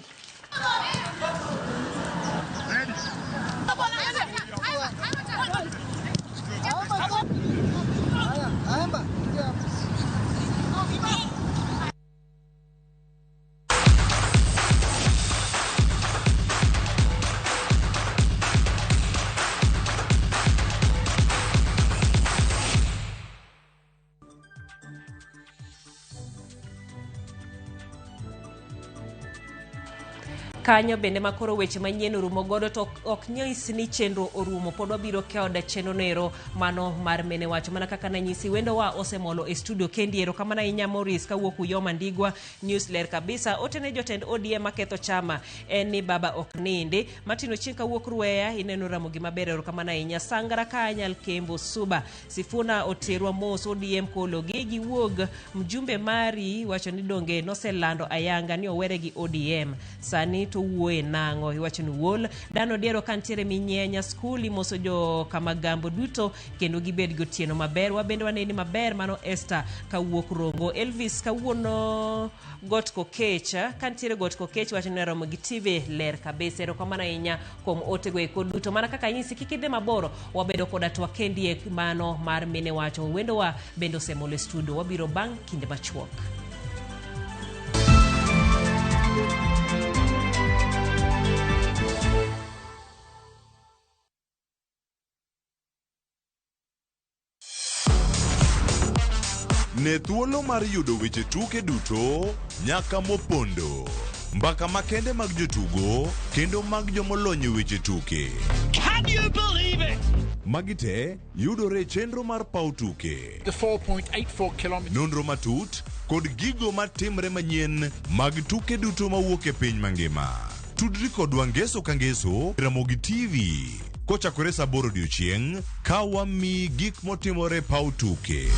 Kanyo bende makoro weche manyien orumo godo to ok nyis ni chenro orumo, pod wabiro kod chenro nero mano mar mene wacho mana kaka nanyisi wendowa osemolo e studio kendi. Erokamano ahinya Maurice kawuok Uyoma Ndigwa news ler kabisa. Otene jotend ODM maketho chama en ni baba ok nindi. Martin Ochieng kawuok Rueya ineno Ramogi maber, erokamano ahinya. Sangara Kanyal Kembo Suba Sifuna oterwa mos ODM kologi giwuog. Mjumbe mari wacho ni donge noselando ayanga ni owere gi ODM sani to to wuoye nang'o? Iwacho ni wuol dano diero ka nitiere minyenya skul imoso jo Kamagambo duto kendo gibed gi otieno maber. Wabende waneni maber. Mano Esther kawuok Rongo. Elvis kawuono got Kokech ka nitiere got Kokech wacho ni romo gi TV ler kabisa. Erokamano ahinya kuom otego eko duto. Mana kaka anyisi kik idhi mabor, wabedo koda twak kendie mano mar mine wacho. Wendowa bende osemolo e studio. Wabiro bang' kinde machuok. Ne thuolo mar yudo weche tuke duto nyaka mopondo. Mbaka makende mag jotugo kendo mag jomolony e weche tuke. Can you believe it? Magi te yudore e chenro mar paw tuke. The 4.84 kilometers. Nonro matut kod gigo matimre manyien mag tuke duto mawuok e piny mangima. Tudri kodwa ngeso ka ngeso Ramogi TV kochakore saa 8 odiochieng' ka wamiyi gik motimore e paw tuke.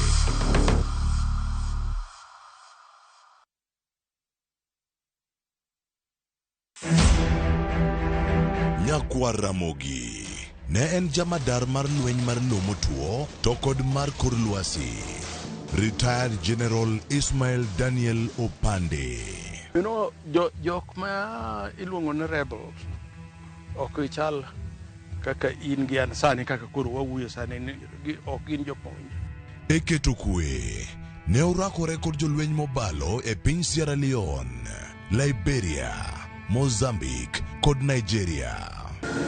Nyakwar Ramogi ne en jamadar mar lweny mar lowo motwo to kod mar kor lwasi. Retired General Ismail Daniel Opande. You know, jo, jok ma iluongo ni rebels ok gichal kaka in gi an sani kaka koro wawuoyo sani ni ok gin jopuonj. E keto kwe, ne orakore kod jolweny mobalo e piny Sierra Leone, Liberia, Mozambique kod Nigeria.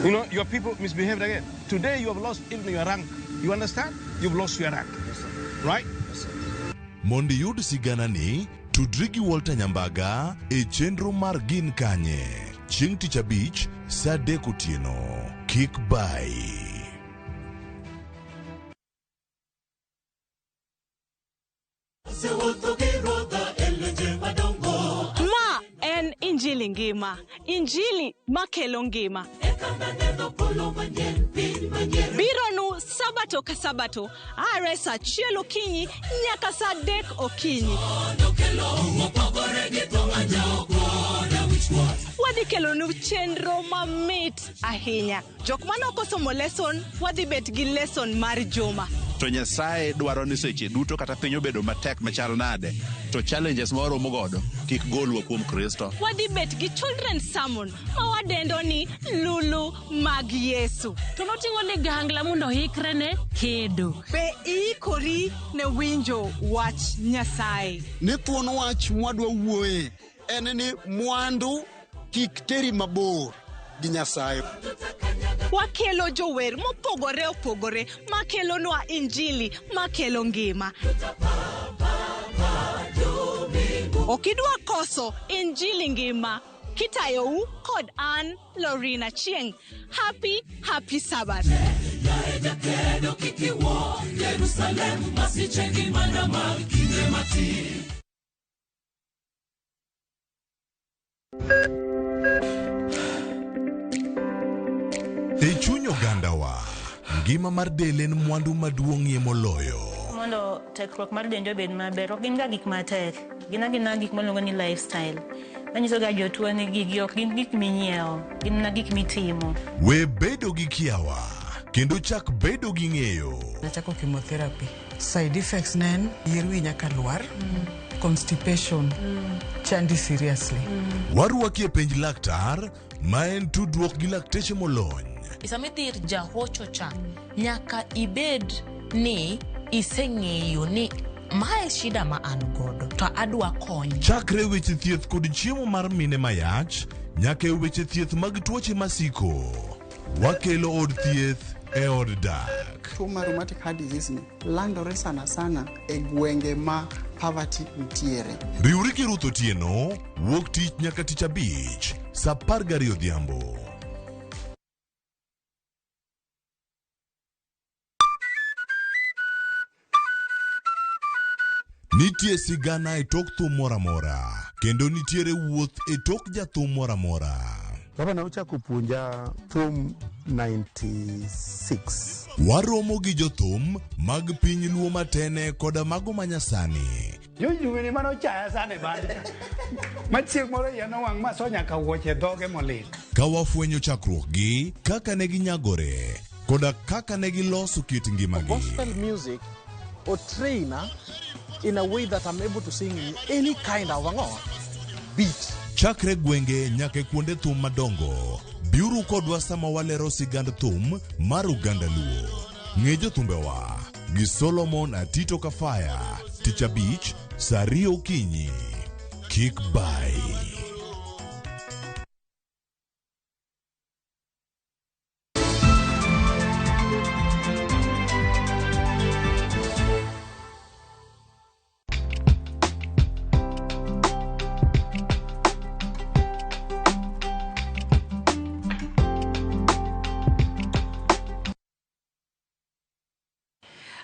You know, your people misbehaved again. Today you have lost even your rank. You understand? You've lost your rank. Yes, sir. Right? Yes, sir. Mondo iyud siganani, tudri gi Walter Nyambaga e chenro mar Gin Kanye chieng' tich abich saa 3 otieno. Kik bayi. Ma en Injili ngima, Injili makelo ngima. Bironu sabato ka sabato, are saa 1 okinyi nyaka saa 3 okinyi. Wadhi kelonu chenro mamit ahinya. Jok mane ok osomo lesson, wadhi bet gi lesson mar juma. To Nyasaye dwaro ni seche duto kata piny obedo matek machal nade, to challenges ma waromo godo kik golwa kuom Kristo. Wadhi bet gi children's sermon ma wadendo ni Lulu mag Yesu. To noting'o ligangla mondo oikre ne kedo. Be iikori ne winjo wach Nyasaye? Ni thuon wach mwadwa wuoye en ni mwandu kik teri mabor gi Nyasaye. Wakelo jower mopogore opogore makelonwa injili makelo ngima. Ok idwa koso injili ngima kitayou kod an Lorina Chieng. Happy, happy Sabbath. E chuny ogandawa, ngima mar del en mwandu maduong'ie moloyo. Mondo tekruok mar dendi obed maber, ok gin ga gik matek. Gin agina gik miluongo ni lifestyle. Manyiso ga jotuo ni gigi ok gin gik minyiewo, gin mana gik mitimo. We bedo gi kiawa kendo chak bedo gi ng'eyo. Nachako chemotherapy. Side effects ne en yier wi nyaka lwar, constipation, chandi seriously. Warwaki e penj laktar ma en tudruok gi lakteche molony. Sama idhi ir jahocho cha, nyaka ibed ni iseng'eyo ni mae shida ma an godo to adwa kony. Chakre weche thieth kod chiemo mar mine mayach nyaka e weche thieth mag tuoche masiko. Wakelo od thieth e od dak. Tuo mar rheumatic heart disease ni landore sana sana e gwenge ma poverty nitiere. Riwri gi Ruth Otieno wuok tich nyaka tich abich saa 12 odhiambo. Nitie sigana e tok thum moro amora kendo nitiere wuoth e tok jathum moro amora. Gavana ochako puonja thum 96. Waromo gi jothum mag piny Luo matene koda mago manyasani. George Dube mane ochaya sana e band cha. Ma chieng' moro iya nowang' ma so nyaka wuoche dhoge molil. Ka wafwenyo chakruokgi, kaka ne ginyagore, koda kaka ne giloso kit ngimagi. Gospel music or trainer in a way that I'm able to sing in any kind of ang'o beat. Chakre gwenge nyaka e kuonde thum madongo, biuru kodwa sama walero sigand thum mar oganda Luo. Ng'e jothumbewa gi Solomon Atito Kafaya, Tich Abich, saa ariyo okinyi. Kik bayi.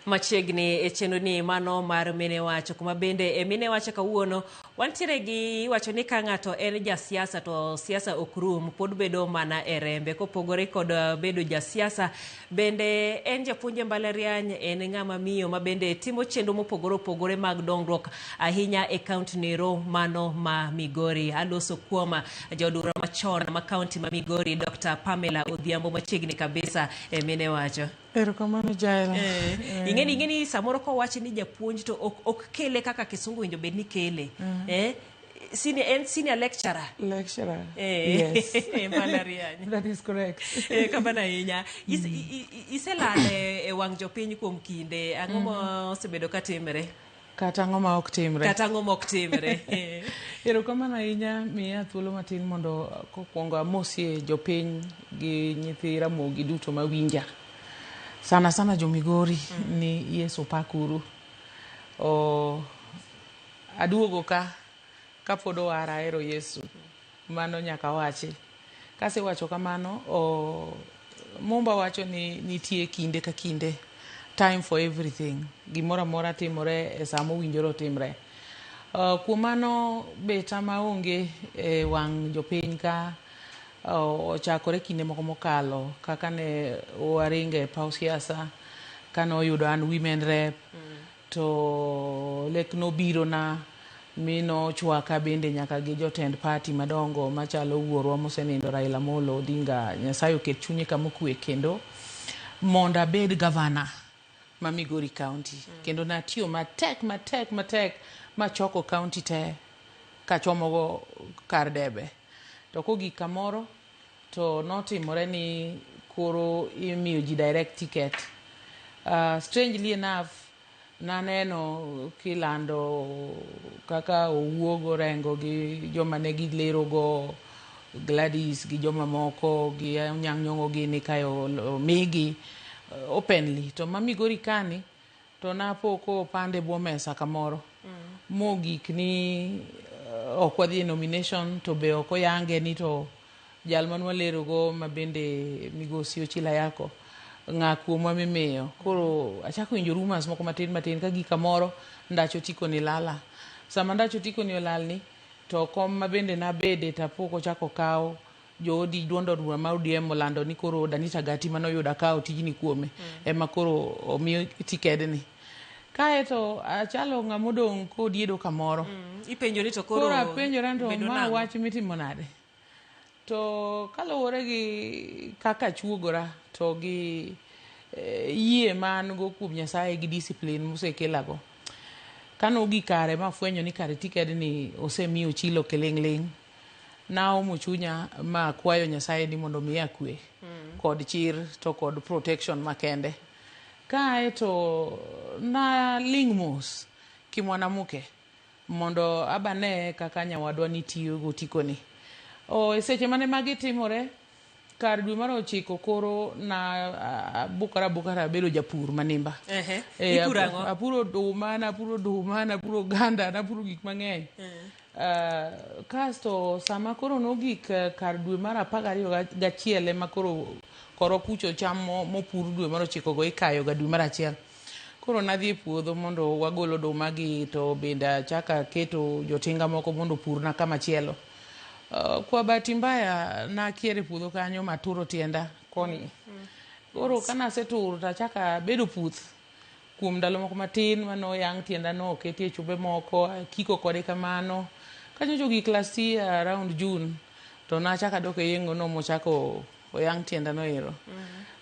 Machiegni e chenro ni mano mar Mine Wacho, kuma bende e Mine Wacho kawuono wantiere gi iwacho ni ka ng'ato en jasiasa to siasa ok rum, pod bedo mana e rembe. Kopogore kod bedo jasiasa, bende en japuonj e mbalariany, en ng'ama miyo ma bende timo chenro mopogore opogore mag dongruok ahinya e kaunti nero mano ma Migori. Aloso kuom jaod bura machon ma kaunti ma Migori, Dr. Pamela Odhiambo, machiegni kabisa e Mine Wacho. Erokamano Jael. Ing'eni samoro kowach ni japuonj to ok kele kaka kisungu winjo bed ni kele. Senior, en senior lecturer. Lecturer. Yes. Mbalariany. That is correct. Kamano ahinya. Iselal e wang' jopiny kuom kinde. Ang'o ma osebedo ka timre? Kata ang'o ma ok timre. Kata ang'o ma ok timre. Erokamano ahinya miya thuolo matin mondo kokwongo amosie jopiny gi nyithi Ramogi duto mawinja. Sana sana jo Migori ni Yesu pakuru. Aduogo ka kapod owara ahero Yesu. Mano nyaka wachi. Kasewacho kamano, Mumba wacho ni nitie kinde ka kinde. Time for everything. Gimoro amora timore e saa mowinjore otimre. Kuom mano beta maonge e wang' jopiny ka ochakore kinde moko mokalo kaka ne waringe e paw siasa kane oyudo an women rep to lek nobiro na mi nochwaka bende nyaka gi jotend party madongo machalo wuorwa mosenindo Raila Amolo Odinga, Nyasaye oket chunye kama okwe kendo mondo abed gavana ma Migori County. Kendo natiyo matek matek matek machoko county te kachomogo kar debe. To kogik kamoro to notimore ni koro imiyo ji direct ticket. Strangely enough, naneno kilando kaka owuog Orengo gi joma ne gilerogo Gladys gi joma moko gi Anyang' Nyong'o gini kae omigi openly. To ma Migori kani to napo kopande bwo mesa kamoro. Mogik ni ok wadhi e nomination to be ok oyange ni to jal manwalerogo ma bende migosi Ochilo Ayako ng'a kuomwa mimiyo. Koro achako winjo rumors moko matin matin ka gik kamoro ndach otiko ni lala. Sama ndach otiko ni olal ni to kom ma bende nabede tapok ochako kaw joodi duond od bura ma ODM olando ni koro Danita Gati manoyudo akawo tijni kuome ema koro omiyo tikedni. Kae to achalo ng'ama odong' kodiedo kamoro. Ipenjo ni to koro Koro apenjora to ma wach mitimo nade? To kaluwore gi kaka achuogora to gi yie ma an go kuom Nyasaye gi discipline mosekelago. Kane ogik kare mafwenyo ni kare tikedni osemi Ochilo kiling'ling', naomo chunya ma akwayo Nyasaye ni mondo omiya kwe kod chir to kod protection makende. Kae to naling' mos kimwanamuke mondo abane kaka nyawadwa ni tiyo gotikoni. E seche mane magi timore, kar dwe mar ochiko koro na abukora abukora abedo japur manimba. Ipuro ang'o? Apuro oduma, napuro oduma, napuro oganda, napuro gik mang'eny. Kasto sama koro nogik kar dwe mar 12 ema koro koro kucho cham mopur dwe mar ochiko go ikayo ga dwe mar 1. Koro nadhi e puodho mondo wagol oduma gi to bende achako aketo jotinga moko mondo opurna kama chielo. Kwa bahati mbaya nakier e puodho kanyo maturo tienda koni. Koro kanaseturo to achako abedo puth. Kuom ndalo moko matin manoyang' tienda no oketie chumbe moko, akiko kode kamano. Kanyocha ogik last year around June, to nachako adok e yeng'o no mochako oyang' tienda no ero.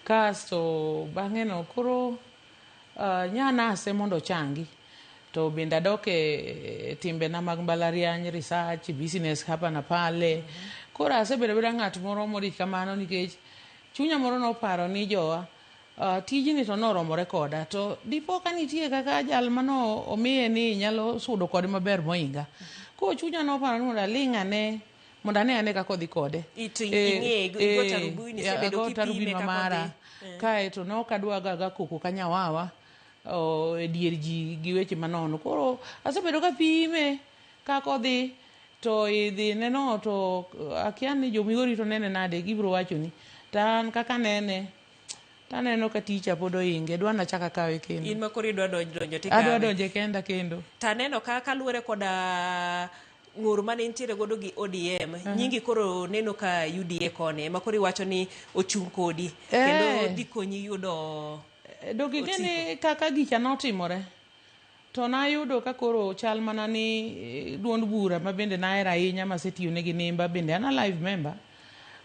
Kasto bang'e no koro nya nase mondo ochangi. To bende adok e timbena mag mbalariany, research, business hapa na pale. Koro asebedo abeda ng'at moro modich kamano nikech chunya moro noparo ni jowa, tijni to noromore koda to dipo ka nitie kaka jal mano omiye ni nyalo sudo kode maber mohinga. Koro chunya noparo ni mondo aling' ane mondo ane ane kaka odhi kode. To ing'e, igo tarubini, isebedo ago kipime tarubini kaka mara. odhi. Kaeto ne ok adwa ga koko ka nyawawa e dier ji gi weche manono. Koro asebedo kapime kaka odhi to idhi neno to akia ni jo Migori to nene nade gibiro wachoni. To an kaka nene taneno ka ticha pod ohinge dwa nachak akawe kendo. In ma koro idwa donjo tikawe. Adwa donje kenda kendo. Taneno ka kaluwore koda ng'ur mane nitiere godo gi ODM, nyingi koro neno ka UDA koni ema koro iwacho ni ochung' kodi kendo dhi konyi yudo Donge ing'e ni kaka gicha notimore to nayudo ka koro chal mana ni duond bura ma bende nahero ahinya masetiyo negi nimba bende an a live member.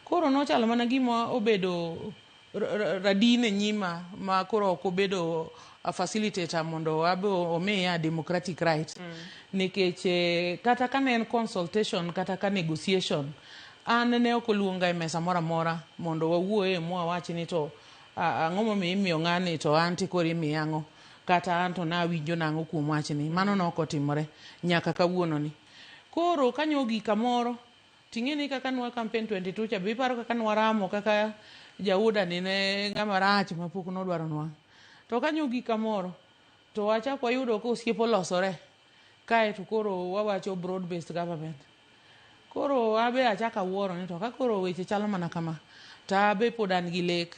Koro nochalo mana gima obedo radin e nyima ma koro ok obedo a facilitator mondo abe omiya democratic right. Nikech kata ka ne en consultation kata ka negotiation, an ne ok oluonga e mesa moro amora mondo wawuoye mwawach ni to ang'o momiyo imiyo ng'ani to an to koro imiya ang'o, kata an to nawinjo nang'o kuom wachni. Mano ne ok otimore nyaka kawuono ni. Koro kanyo ogik kamoro ting'e ni kaka nwa campaign 22 cha be iparo kaka nwaramo kaka jauda ni ne ng'ama rach mapok nodwaro nwang'. To kanyo ogik kamoro to wachako wayudo ka osiep olosore kaeto koro wawacho broad based government. Koro abe achako awuoro ni to ka koro weche chalo mana kama to abe pod an gi lek.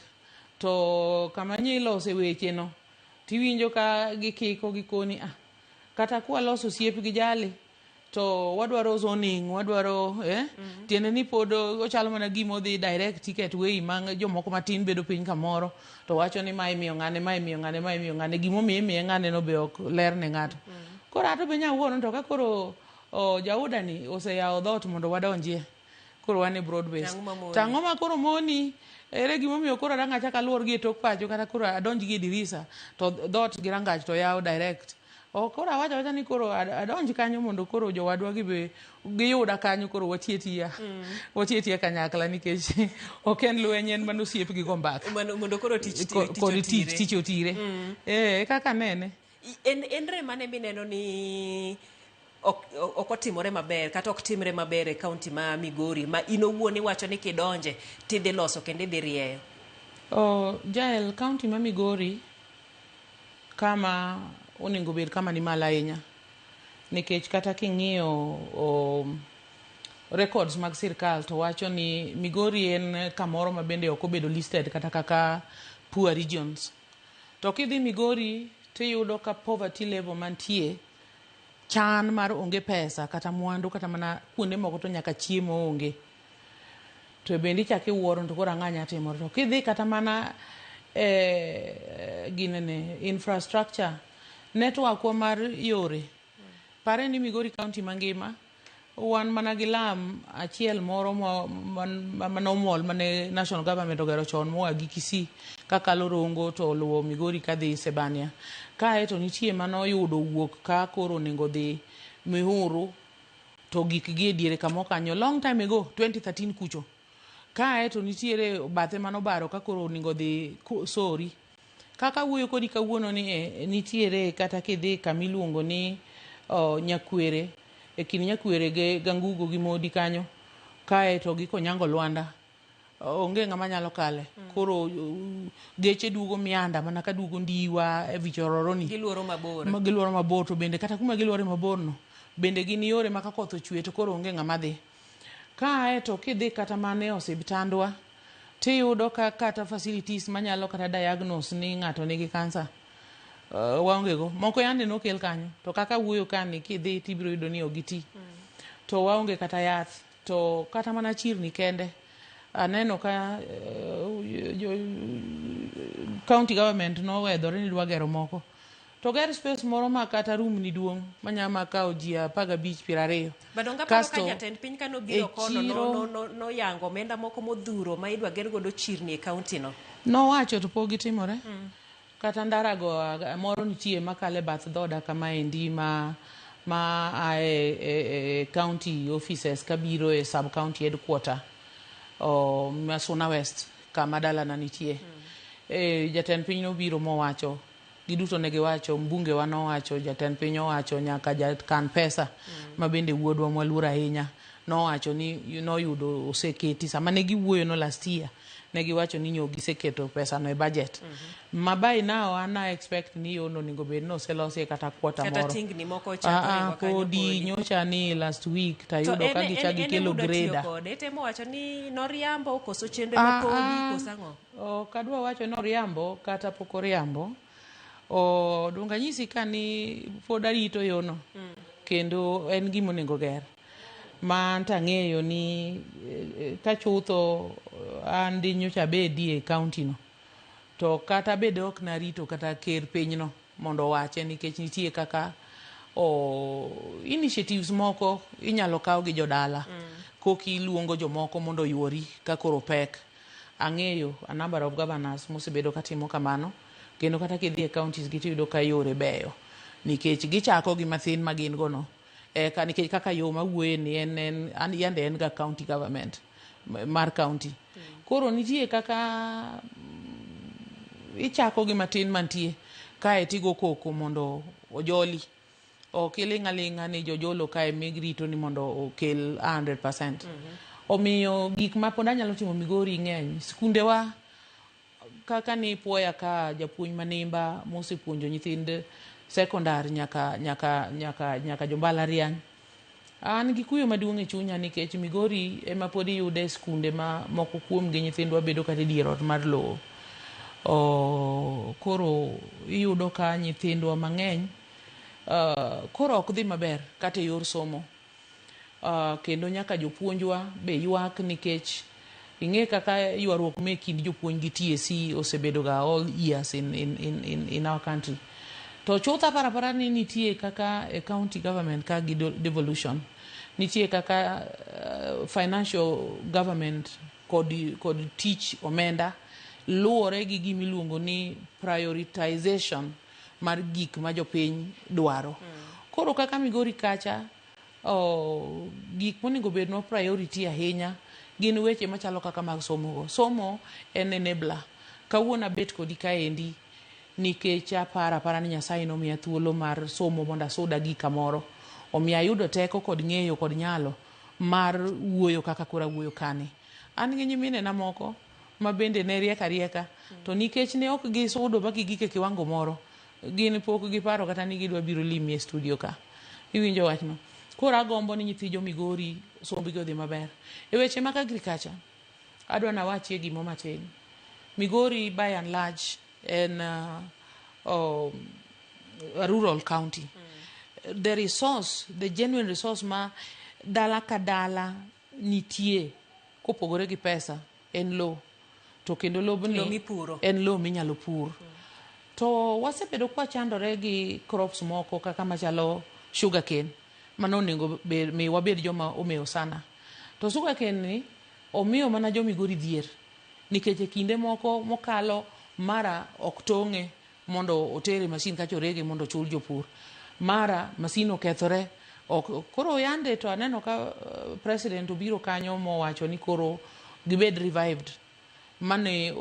To kama nyilose weche no tiwinjo ka gikiko gikoni kata kwaloso osiep gi jali to wadwaro zoning, wadwaro tiende ni pod ochalo mana gima odhi direct ticket way ma jomoko matin bedo piny kamoro to wacho ni mae imiyo ng'ane, mae imiyo ng'ane, mae imiyo ng'ane, gimomiyo imiye ng'ane no be ok ler ne ng'ato. Koro ato be nyawuoro to ka koro jauda ni oseyawo dhoot mondo wadonjie, koro wan e broad base. To ang'o ma koro moni? Ere gimomiyo koro dang' achak aluor gi e tok pacho kata koro adonj gi e dirisa to dhoot gi rangach to yawo direct. Koro awacho awacha ni koro adonj kanyo mondo koro jowadwa gi be giyuda kanyo koro watie tiya. Watie tiya kanyakla nikech ok en lweny, en mana osiep gi go mbaka. Mondo koro tich kod tich otire. Kaka nene. En rem mane mineno ni ok otimore maber kata ok timre maber e kaunti ma Migori ma in owuon iwacho ni kidonje tidhi loso kendo idhi rieyo? Jael, kaunti ma Migori kama onego bed kama ni malo ahinya nikech kata king'iyo records mag sirkal to wacho ni Migori en kamoro ma bende ok obedo listed kata kaka poor regions. To kidhi Migori tiyudo ka poverty level mantie, chan mar onge pesa kata mwandu kata mana kuonde moko to nyaka chiemo onge. To bende ichako iwuoro to koro ang'o nya timore. To kidhi kata mana ginene infrastructure, network wa mar yore, pare ni Migori County mangima wan mana gi lam achiel moro manomol mane national government ogero chon moa gi Kisii kakalo Rongo to oluwo Migori kadhi Sebania. Kae to nitie manoyudo wuok ka koro onego dhi Mihuru to gik gi e diere kamo kanyo long time ago 2013 kucho. Kae to nitiere bathe manobaro ka koro onego dhi Sori. Kaka wuoyo kodi kawuono ni nitiere kata kidhi kamiluongo ni Nyakwere, e kind Nyakwere gi Gangugo gi Modi kanyo, kae to gi Konyango Lwanda, onge ng'ama nyalo kale. Koro geche duogo mianda mana ka duogo Ndiwa e vichororoni. Giluoro mabor. Giluoro mabor to bende kata kuma giluore mabor no, bende gin yore ma ka koth ochwe to koro onge ng'ama dhi. Kae to kidhi kata mana e osiptandwa, tiyudo ka kata facilities manyalo kata diagnose ni ng'ato nigi kansa waonge go. Moko yande nokel kanyo, to kaka wuoyo kani kidhi tibiro yudo ni ok giti. To waonge kata yath, to kata mana chirni kende. Aneno ka county government nowedhore ni dwa gero moko. To ger space moro ma kata room ni duong' manya ma kawo ji 15 20. But donge aparo ka Kasto jatend piny kane obiro e kono no, chiro no, no, noyango omenda moko modhuro ma idwa ger godo chirni e kaunti no. Nowacho to pok gitimore. Kata ndara go moro nitie makalo e bath dhoda kamaendi ma ma ae e, e county offices kabiro e sub county headquarter o, ma Suna West kama dalana nitie. E, jatend piny nobiro mowacho giduto ne giwacho, mbunge wa nowacho, jatend piny owacho, nyaka jakan pesa ma bende wuodwa mwaluor ahinya nowacho ni noyudo oseketi sama ne giwuoyo no last year ne giwacho ni nyo giseketo pesa no e budget ma by now an I expect ni yono onego bed ni oselosie kata quarter Kata moro tingni moko ochako ringo kanyo podi podi. nyocha ni last week To tayudo en, ka en, gichak en gikelo ema udwa tiyo grader kode temo wacho ni noriambo koso chenro ema podi koso ang'o? Ok adwa wacho ni oriambo kata pok oriambo. O, donge anyisi ka ni pod arito yono kendo en gima onego ger. Ma an to ang'eyo ni ka chutho an di nyocha abedi e county no. To kata bed ok narito kata ker pinyno mondo owache nikech nitie kaka o, initiatives moko inyalo kaw gi jodala koki iluongo jomoko mondo oyuori ka koro pek. Ang'eyo a number of governors mosebedo katimo kamano kendo kata kidhi e counties gi tiyudo ka yore beyo nikech gichako gi mathin ma gin go no eka nikech kaka yo mawuoye ni en, en, an, yande en ga county government mar county. Koro nitie kaka ichako gi matin mantie kae tigo koko mondo ojoli. Ok iling' aling'a ni jojolo kae mirito ni mondo okel 100%. Omiyo gik ma pod anyalo timo Migori ng'eny. Skundewa kaka ni puoya ka japuonj manimba mosepuonjo nyithind sekondar nyaka, nyaka, nyaka, nyaka jombalariany. An gi kuyo maduong' e chunya nikech Migori ema pod iyude skunde ma moko kuomgi nyithindwa bedo kata e dier ot mar lowo. O, koro iyudo ka nyithindwa mang'eny koro ok dhi maber kata e yor somo. Kendo nyaka jopuonjwa be ywak nikech ing'e kaka ywaruok me kind jopuonj gi TSC osebedo ga all years in our country. To chuth aparo apara ni nitie kaka e county government ka gi devolution. Nitie kaka financial government kod, kod tich omenda luwore gi gima iluongo ni prioritization mar gik ma jopiny dwaro. Koro kaka Migori kacha, oh, gik monego bednwa priority ahinya gin weche machalo kaka mag somo go. Somo en enabler. Kawuono abet kodi kaendi nikech aparo apara ni Nyasaye nomiya thuolo mar somo mondo asuda gi kamoro. Omiyo ayudo teko kod ng'eyo kod nyalo mar wuoyo kaka koro awuoyo kani. An gi nyiminena moko ma bende ne riek arieka to nikech ne ok gisudo ma gigik e kiwango moro, gin pok giparo kata ni gidwa biro limi e studio ka. Iwinjo wachno? Koro agombo ni nyithi jo Migori sombgi odhi maber. E weche mag agriculture, adwa nawachie gimo matin. Migori by and large en a rural county. The resource, the genuine resource ma dala ka dala nitie kopogore gi pesa en lowo. To kendo lobni Lowo mipuro. en lowo minyalo pur. To wasebedo kwachandore gi crops moko kaka machalo sugarcane mano onego mi wabed joma omewo sana. To sugarcane ni omiyo mana jo Migori dhier nikech e kinde moko mokalo mara ok tong'e mondo otere masin kacha orege mondo ochul jopur. Mara masin okethore ok, koro yande to aneno ka president obiro kanyo mowacho ni koro gibed revived mane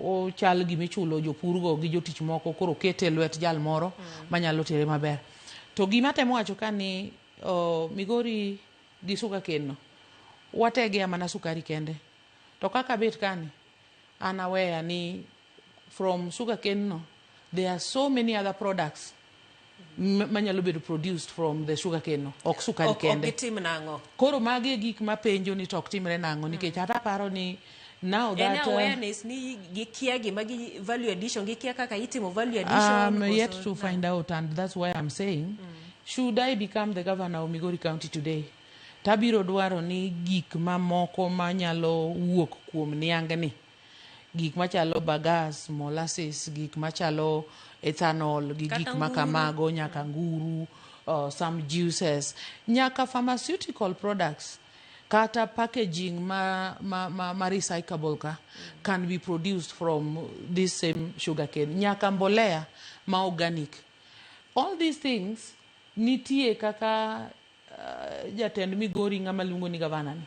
ochal gimichulo jopurgo gi jotich moko koro okete e lwet jal moro manyalo tere maber. To gima atemo wacho ka ni Migori gi sugarcane no wategea mana sukari kende. To kaka bet kani an aware ni from sugarcane no there are so many other products manyalo bedo produced from the sugarcane no ok sukari Ok, ok kende. gitim nang'o? Koro magi e gik mapenjo ni to ok timre nang'o nikech ata aparo ni now En that awareness ni gikia gima gi value addition, gikia kaka itimo value addition. I'm yet koso to find out, and that's why I'm saying, should I become the governor of Migori County today, tabiro dwaro ni gik mamoko manyalo wuok kuom niang'ni Gik machalo bagasse, molasses, gik machalo ethanol gi Kata gik nguru. makamago nyaka nguru, some juices, nyaka pharmaceutical products kata packaging ma recyclable ka can be produced from this same sugarcane, nyaka mbolea ma organic. All these things nitie kaka jatend Migori ng'ama luongo ni gavana ni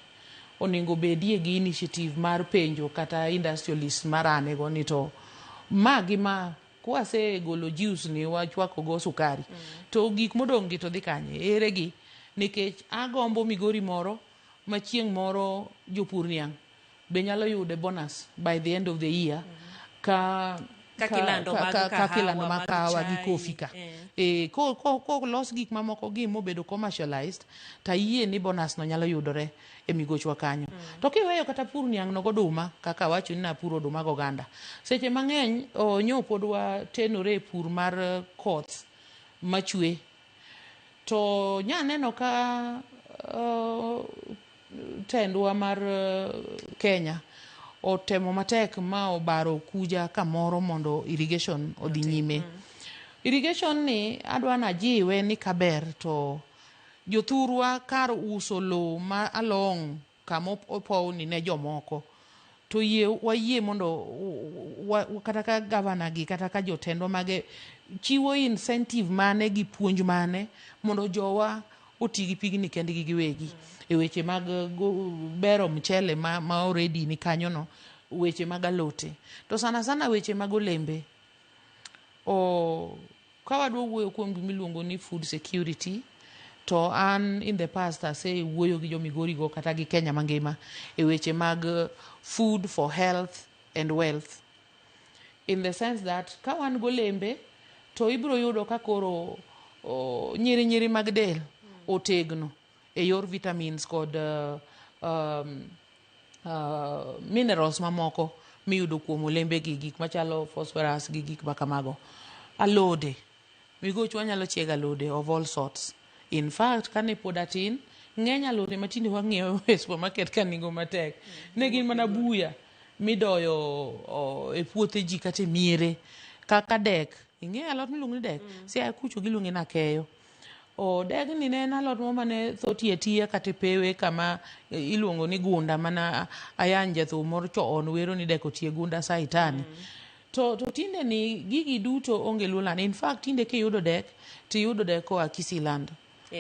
onego bedie gi initiative mar penjo kata industrialist marane go ni to ma gi ma kwasegolo juice ni wachwako go sukari to gik modong' gi to dhi kanye ere gi nikech agombo Migori moro ma chieng' moro jopur niang' be nyalo yude bonus by the end of the year ka Kaka ilando mag kaka ilando kahawa, mag mag kahawa gi chai, kofi ka ko los gik mamoko gi mobedo commercialized tayie ni bonus no nyalo yudore e migochwa kanyo. To kiweyo kata pur niang' no goduma kaka awacho ni napuro oduma goganda seche mang'eny nyo pod watenore e pur mar koth machwe to nya neno ka tendwa mar Kenya otemo matek ma obaro kuja kamoro mondo irrigation odhi nyime. Irrigation ni adwa najiwe ni kaber to jothurwa kar uso lowo ma along kama opowni ne jomoko to yie wayie mondo kata ka gavana gi kata ka jotendwa mage chiwo incentive mane gi puonj mane mondo jowa oti gi pigni kendgi giwegi e weche mag bero mchele ma already ni kanyono, weche mag alote to sana sana weche mag olembe. O ka wadwa wuoyo kuom gimiluongo ni food security to an in the past asewuoyo gi jo Migori go kata gi Kenya mangima e weche mag food for health and wealth, in the sense that ka wan golembe to ibiro yudo ka koro nyiri nyiri mag del otegno e yor vitamins kod minerals mamoko miyudo kuom olembe gi, gik machalo phosphorus gi gik makamago. Alode migochwa nyalo chiego alode of all sorts. In fact, kane pod atin, ng'eny alode matinde wang'iewo e supermarket ka nengo matek ne gin mana buya midoyo e puothe ji kata e miere kaka dek. Ing'eyo alot miluongo ni dek? Siaya kucho giluonge ni akeyo. O degni ne en alot moro mane tho ti atiya kata e pewe kama iluongo ni gunda mana ayany jathum moro chon wero ni dek otie gunda saitani. To tinde ni gigi duto onge Luoland. In fact, tinde kiyudo dek tiyudo dek koa Kisiland.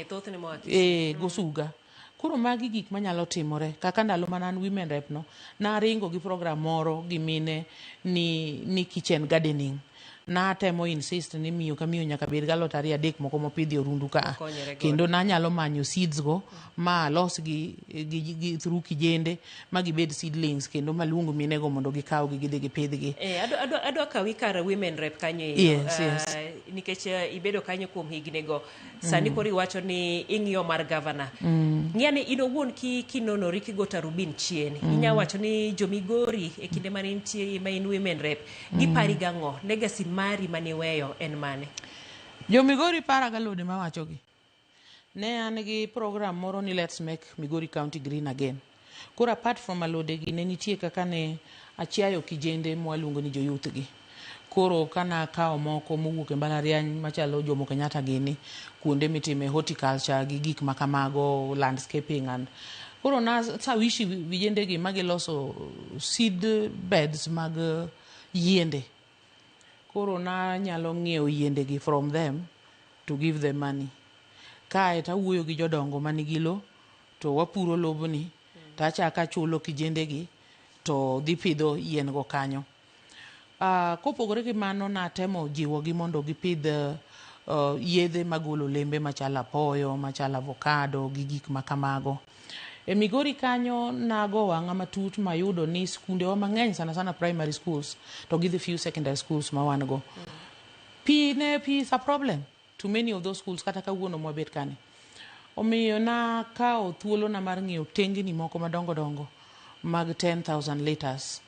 Thothne moa Kisii. Gosuga. Koro magi gik manyalo timore kaka ndalo mana an women rep no naringo gi program moro gi mine ni kitchen gardening. Natemo insist ni miyo ka miyo nyaka bed galot ariyo adek moko mopidhi e orundu ka. Okonyore godo. Kendo nanyalo manyo seeds go ma alos gi through kijende ma gibed seedlings kendo maluong mine go mondo gikaw gi gidhi gipidhgi. Adwa kawi kar women rep kanyo ero. Yes. Nikech ibedo kanyo kuom higni go. Sani koro iwacho ni ing'iyo mar gavana. Ng'ia ni in owuon kinonori kigo tarubin chien. Inya wacho ni jomigori e kinde mane intie ma in women rep. Gipari gang'o? Legacy mari maniweyo en mane? Jomigori para galode mawachogi. Ne an gi program moro ni Let's Make Migori County Green Again. Koro apart from alode gi ne nitie kaka ne achiayo kijende mwaluongo ni joyouth gi. Koro kana kawo moko mowuok e mbalariany machalo Jomo Kenyatta gini, kuonde mitime horticulture gi gik makamago, landscaping and koro na sawishi vijende gi magiloso seed beds mag yiende. Koro nanyalo ng'iewo yiende gi from them to give them money. Kae tawuoyo gi jodongo manigi lo to wapuro lobni tachako achulo kijende gi to dhi pidho yien go kanyo. Kopogore gi mano natemo jiwogi mondo gipidh yedhe magolo olembe machalo apoyo, machalo avocado gi gik makamago. E Migori kanyo nago wang'a matut mayudo ni skundewa mang'eny sana sana primary schools to gi the few secondary schools ma wan go. Pi ne pi is a problem to many of those schools kata kawuono mwabet kani. Omiyo nakawo thuolona mar ng'iewo tengni moko madongo dongo mag 10,000 liters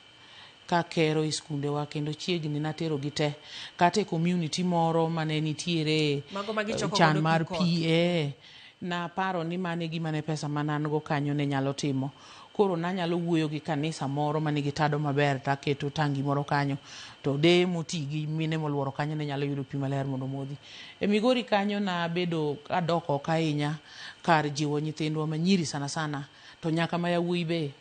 kakero e skundewa kendo chiegni natero gi te kata e community moro mane nitiere Mago ma gichoko chan godo mar pi koth. pi naparo ni mano e gima ne pesa mane an go kanyo ne nyalo timo. Koro nanyalo wuoyo gi kanisa moro manigi tado maber to aketo tangi moro kanyo to deye moti gi mine moluoro kanyo ne nyalo yudo pi maler mondo omodhi. E Migori kanyo nabedo kadok oko ahinya kar jiwo nyithindwa manyiri sana sana to nyaka ma yawuoyi be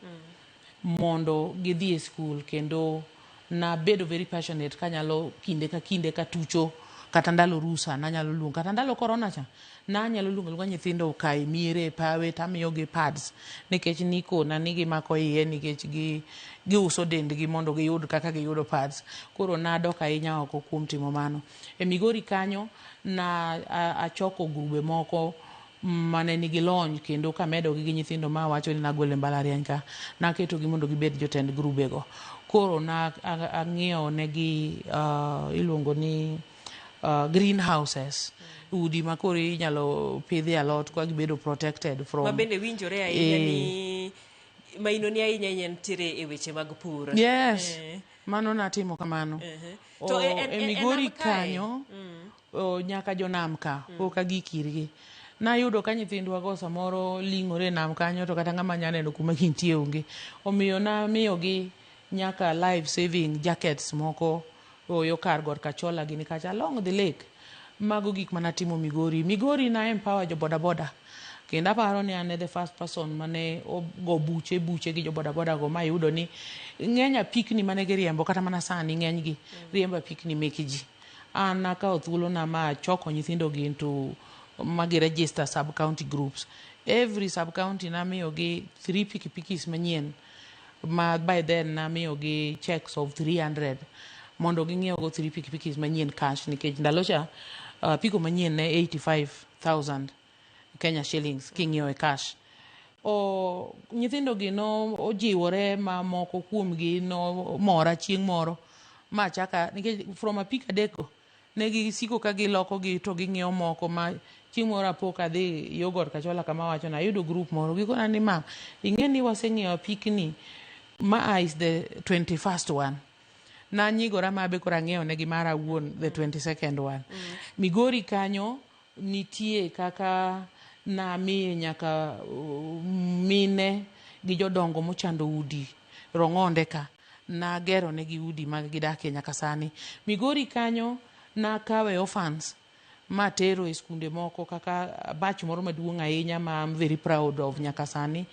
mondo gidhi e skul kendo nabedo very passionate kanyalo kinde ka kinde katucho kata ndalo rusa nanyalo luongo kata ndalo corona cha nanyalo luongo aluonga nyithindo ka e miere e pawe tamiyogi pads nikech nikona ni gimako iye nikech gi giuso dendgi mondo giyud kaka giyudo pads. Koro nadok ahinya oko kuom timo mano. E Migori kanyo na achoko grube moko mane nigi lony kendo kamedogi gi nyithindo ma awacho ni nagolo e mbalariany ka naketogi mondo gibed jotend grubego. Koro na ang'iewo negi iluongo ni greenhouses udi ma koro inyalo pidhie alot ka gibedo protected from Ma bende winjore ahinya ni maino ni ahinya ahinya nitiere e weche mag pur. Yes. Mano natimo kamano. To E e Migori nam kae? kanyo nyaka jonam ka pok agik irgi. Nayudo ka nyithindwa go samoro ling'ore e nam kanyo to kata ng'ama nya neno kuma gintie onge. Omiyo namiyogi nyaka life saving jackets moko yo kar got Kachola gini kacha along the lake. Mago gik manatimo Migori. Migori na empower jo boda boda. Kendo aparo ni an e the first person mane ogo buche buche gi jo boda boda go mayudo ni ng'eny apikni mane giriembo kata mana sani ng'eny gi riembo apikni meke ji. An nakawo thuolona ma achoko nyithindo gi into ma gi register sub county groups. Every sub county namiyogi 3 pikipikis manyien ma by then namiyogi checks of 300 mondo ging'iew go 3 pikipikis manyien cash nikech ndalo cha apiko manyien ne 85,000 Kenya shillings king'iewo e cash. Nyithindo gi no ojiwore ma moko kuomgi no mora chieng' moro ma achaka nikech from apiko adek go ne gisiko ka giloko gi to ging'iewo moko ma chieng' moro apo kadhi yo got Kachola kama awacho ni ayudo group moro gikona ni ma ing'e ni waseng'iewo apikni ma is the 21st one. Nanyigora ma be koro ang'iewo negi mara awuon the 22nd one. Migori kanyo nitie kaka namiye nyaka mine gi jodongo mochando udi Rong'onde ka nagero negi udi mag gidakie nyaka sani. Migori kanyo nakawe orphans matero e skunde moko kaka batch moro maduong' ahinya ma I'm very proud of nyaka sani.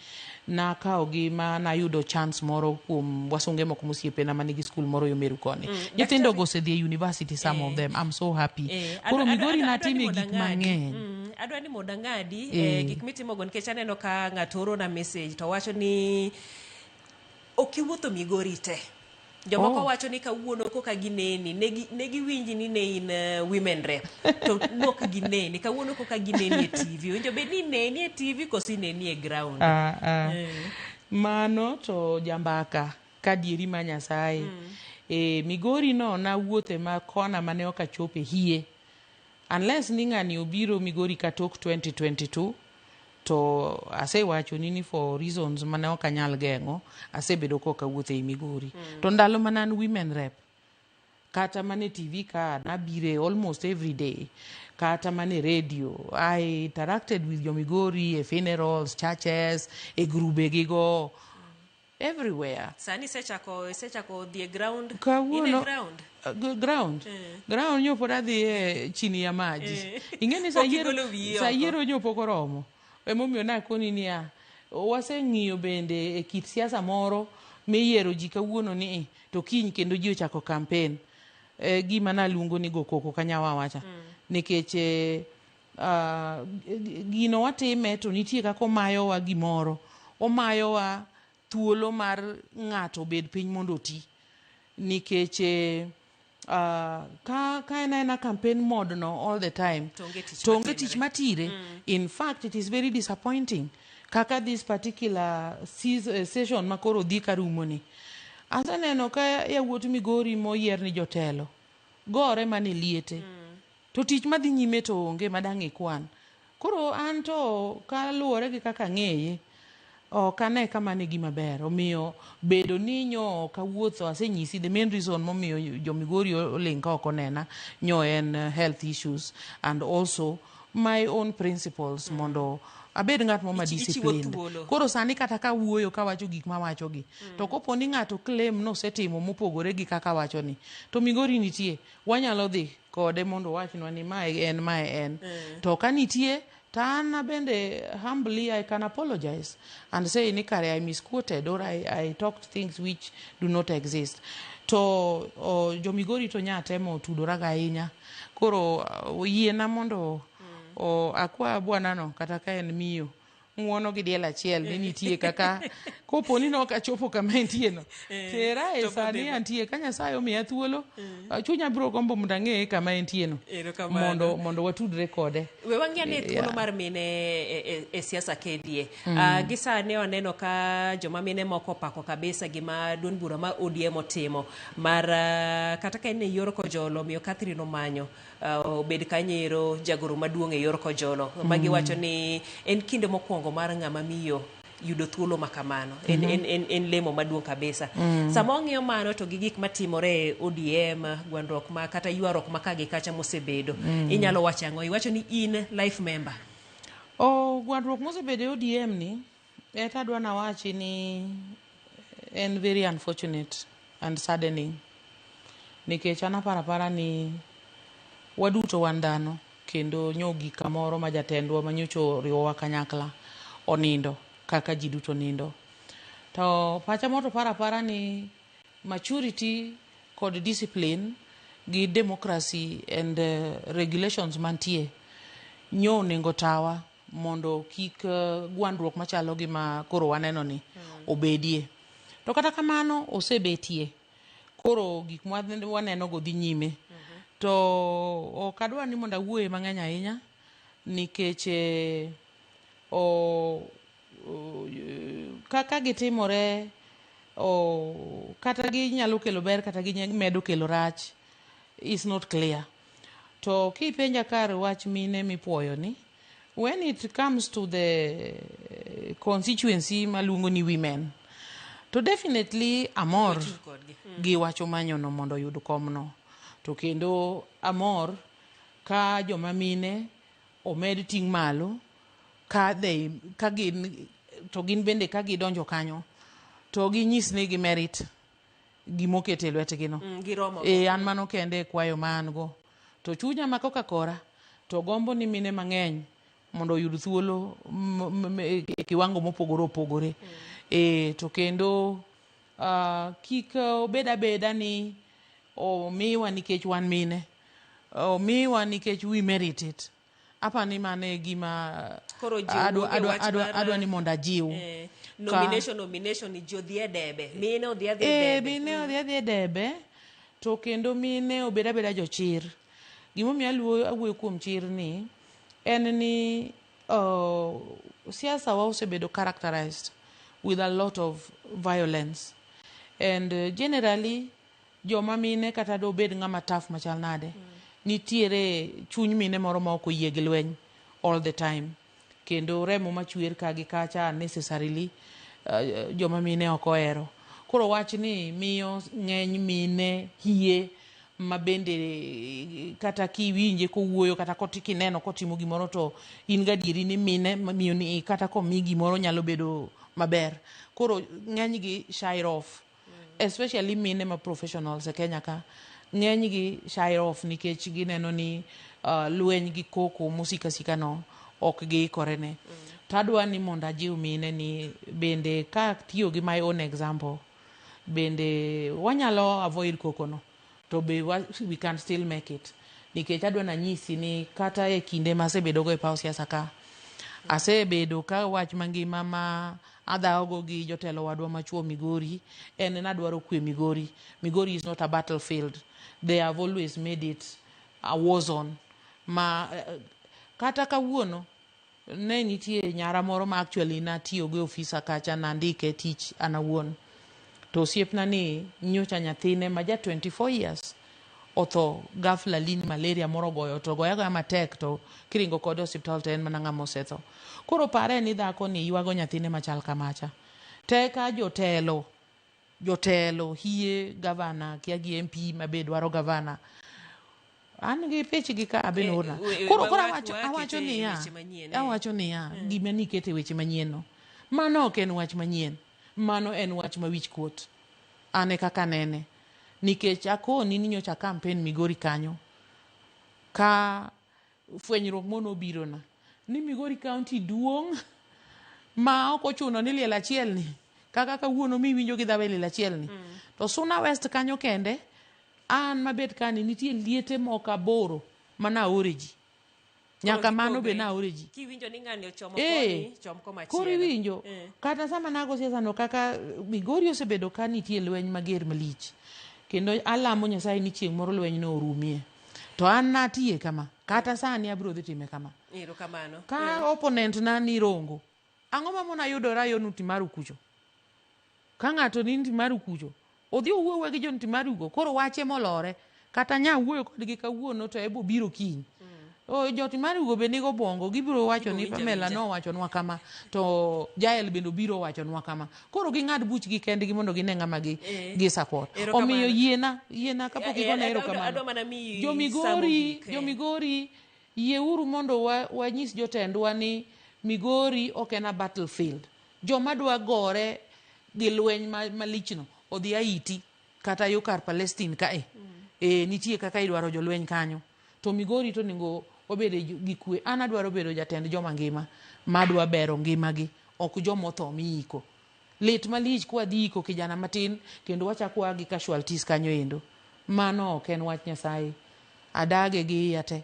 Nakawogi ma nayudo chance moro kuom wasunge moko mosiepena manigi skul moro yo Meru koni. Nyithindo go osedhi e university some of them. I'm so happy. Koro Migori Adwa ni natime mondo gik ang'adi. mang'eny. Adwa ni mondo ang'adi gik mitimogo nikech aneno ka ng'ato orona message to wacho ni ok iwuotho Migori te. Jomoko wacho ni kawuono koka gineni, ne giwinji ni ne in women rep to nok gineni kawuono koka gineni e TV. Owinjo bed ni ineni e TV koso ineni e ground? Mano to jambaka kadieri ma Nyasaye. Migori no nawuothe ma kona mane ok achope hie. Unless ni ng'ani obiro Migori ka tok 2022 to asewachoni ni for reasons mane ok anyal geng'o asebedo kok awuotho ei Migori. To ndalo mane an women rep kata mana e TV ka nabire almost every day kata mana e radio I interacted with jo Migori e funerals, churches, e grube gigo everywhere. Sani isechako dhi e ground. In e Kawuono ground. Ground ground nyo pod adhi e chini ya maji. Ing'e ni Pok igolo wiyi sa oko. yiero nyo pok oromo. Emomiyo nakoni niya waseng'iyo bende e kit siasa moro miyiero ji kawuono ni to kiny kendo ji ochako campaign. Gima naluongo ni go koko kanyawawa cha. Nikech gino watime to nitie kaka omayowa gimoro. Omayowa thuolo mar ng'ato obed piny mondo oti. Nikech ka en aena campaign mode no all the time To onge tich to onge matimre. tich matire. In fact it is very disappointing kaka this particular session makoro dhi karumo ni. Aseneno ka yawuot Migori moyier ni jotelo gore mana e liete. To tich madhi nyime to onge madang' ikwan. Koro an to kaluwore gi kaka ang'eye ok ane ka mano e gima ber. Omiyo bedo ni nyo ok awuotho asenyisi the main reason momiyo jo Migori oling' ka ok onena nyo en health issues and also my own principles mondo Abed ng'at mo ma Ichiwo disciplined. thuolo. Koro sani kata ka wuoyo kawacho gik mawachogi, to kopo ni ng'ato claim nosetimo mopogore gi kaka wacho ni, to Migori nitie, wanyalo dhi kode mondo owachnwa ni mae en, mae en. To ka nitie, to an bende humbly I can apologize and say ni kare I misquoted or I talked things which do not exist. To o, jo Migori to nya temo tudora ga ahinya. Koro yiena mondo o, akwa bwanano kata ka en miyo ng'uono gi diel achiel ni nitie kaka kopo ni nok achopo kama entie no tera e to sani bodhi. antie ka Nyasaye omiya thuolo chunya biro gombo mondo ang'e kama entie no Erokamano. mondo watudre kode. We wang'i ane thuolo mar mine e siasa kendie. Gi sani waneno ka joma mine moko opako kabisa gima duond bura mar ODM otimo mar kata ka en e yor Kojolo miyo Catherine Omanyo obed kanyero jagoro maduong' e yor Kojolo ma giwacho ni en kinde mokwongo mar ng'ama miyo yudo thuolo ma kamano en, en lemo maduong' kabisa. Sama wang'iyo mano to gi gik matimore e ODM, gwandruok ma kata ywaruok ma ka gi kacha mosebedo, inyalo wacho ang'o? Iwacho ni in life member. O gwandruok mosebedo e ODM ni eta adwa nawachi ni en very unfortunate and saddening nikech an aparo apara ni waduto wan dhano kendo nyo gik kamoro ma jatendwa manyocha oriwowa kanyakla onindo kaka ji duto nindo. To pacha moro to paro apara ni maturity kod discipline gi democracy and regulations mantie nyo onego tawa mondo kik gwandruok machalo gi ma koro waneno ni obedie. To kata kamano osebetie. Koro gik ma waneno go dhi nyime. To ok adwa ni mondo awuoye mang'eny ahinya nikech kaka gitimore kata ginyalo kelo ber kata gimedo kelo rach is not clear. To kipenja kar wach mine mipuoyo ni, when it comes to the constituency maluongo ni women, to definitely amor gi wach Omanyo no mondo oyud komno. To kendo amor ka joma mine omed ting' malo ka they ka gin to gin bende ka gidonjo kanyo to ginyis ni gi merit gimoketo e lwetgi no. Giromo. E an mano kende e kwayo ma an go. To chunya ma koka kora to gombo ni mine mang'eny mondo oyud thuolo e kiwango mopogore opogore. To kendo kik obed abeda ni omiwa nikech wan mine. Omiwa nikech we merit it. Apa ni mano e gima Koro jiw onge wach mar, adwa ni mondo ajiw. Nomination ni ji odhi e debe. Mine odhi adhi e debe. Mine odhi adhi e debe to kendo mine obed abeda jochir. Gimomiyo awuoyo kuom chir ni en ni siasa wa osebedo characterized with a lot of violence and generally joma mine kata dobed ng'ama tough machal nade, nitiere chuny mine moro ma ok oyie gi lweny all the time kendo remo machwer ka gi kacha unnecessarily joma mine ok ohero. Koro wach ni miyo ng'eny mine hie ma bende kata kiwinje kowuoyo kata kineno kotimo gimoro to in gadieri ni mine miyo ni kata komi gimoro nyalo bedo maber. Koro ng'eny gi shy off, especially mine ma professionals e Kenya ka ng'eny gi shy off nikech gineno ni lweny gi koko mosika sika no ok giikore ne. To adwa ni mondo ajiw mine ni bende ka tiyo gi my own example bende wanyalo avoid koko no to be we can still make it nikech adwa nanyisi ni kata e kinde masebedo go e paw siasa ka asebedo ka wach mangima ma adhawogo gi jotelo wadwa machuo Migori en nadwaro kwe Migori. Migori is not a battlefield. They have always made it a war zone ma kata kawuono ne nitie nyara moro ma actually natiyogo e ofisa kacha nandike tich an awuon to osiepna ni nyocha nyathine ma ja 24 years otho ghafla lini malaria moro ogoyo to ogoye agoya matek to kiringo kode e osiptal to en mana ng'ama osetho. Koro pare ni dhako ni ywago nyathine machal kamacha. Te ka jotelo jotelo hie gavana kia gi MP mabe dwaro gavana. An gi pichgi ka abe noorna. we- Koro wa- koro wa- awacho wakete awacho e niya, weche manyien, eh. awacho niya, gima nikete e weche manyien no. Mano ok en wach manyien. Mano en wach ma wich kuot. An e kaka anene. Nikech akoni ni nyocha campaign Migori kanyo. Ka fwenyruok mono obirona ni Migori County duong' ma ok ochuno ni liel achiel ni kaka kawuono miwinjo gi dhawe liel achiel ni to Suna West kanyo kende an mabet kani nitie liete moko aboro mana aore ji nyaka mano be naore ji Kiwinjo ni ng'ani ochomo Eh, koni, chom komachielo. koro iwinjo Eh. kata sama nago siasa no kaka Migori osebedo ka nitie lweny mager malich kendo alamo Nyasaye ni chieng' moro lweny no orumie to an natiye kama kata sani abiro dhi time kama Erokamano. ka opponent na ni Rongo ang'o mamona yudora yo Ntimaru kucho ka ng'ato ni Ntimaru kucho odhi owuo awuoya gi jo Ntimaru go koro wache molore kata nya wuoyo kodgi kawuono to ebo biro kiny O, jo Ntimaru go be nigo obwongo gibiro wacho ni Gibiro winjo Pamela awinja. nowachonwa kama to Jael bende obiro owachonwa kama koro ging'ad buchgi kendgi mondo gine ng'ama gi, Eh. gi support Erokamano. omiyo yiena yiena kapok Eh, eh, igona adwa- erokamano adwa mana miyi jomigori saa mogik, eh. jomigori yieuru mondo wa- wanyis jotendwa ni Migori ok en a battlefield joma dwa gore gi lweny ma- malichno odhi Haiti kata yo kar Palestine kae e, nitie kaka idwaro jolweny kanyo to Migori to onego wabede gi kwe an adwaro bedo jatend joma ngima madwa bero ngimagi ok jomotho miiko lit malich kwadhi iko kijana matin kendo wachako waa gi casualties kanyo endo mano ok en wach Nyasaye adage gi iya te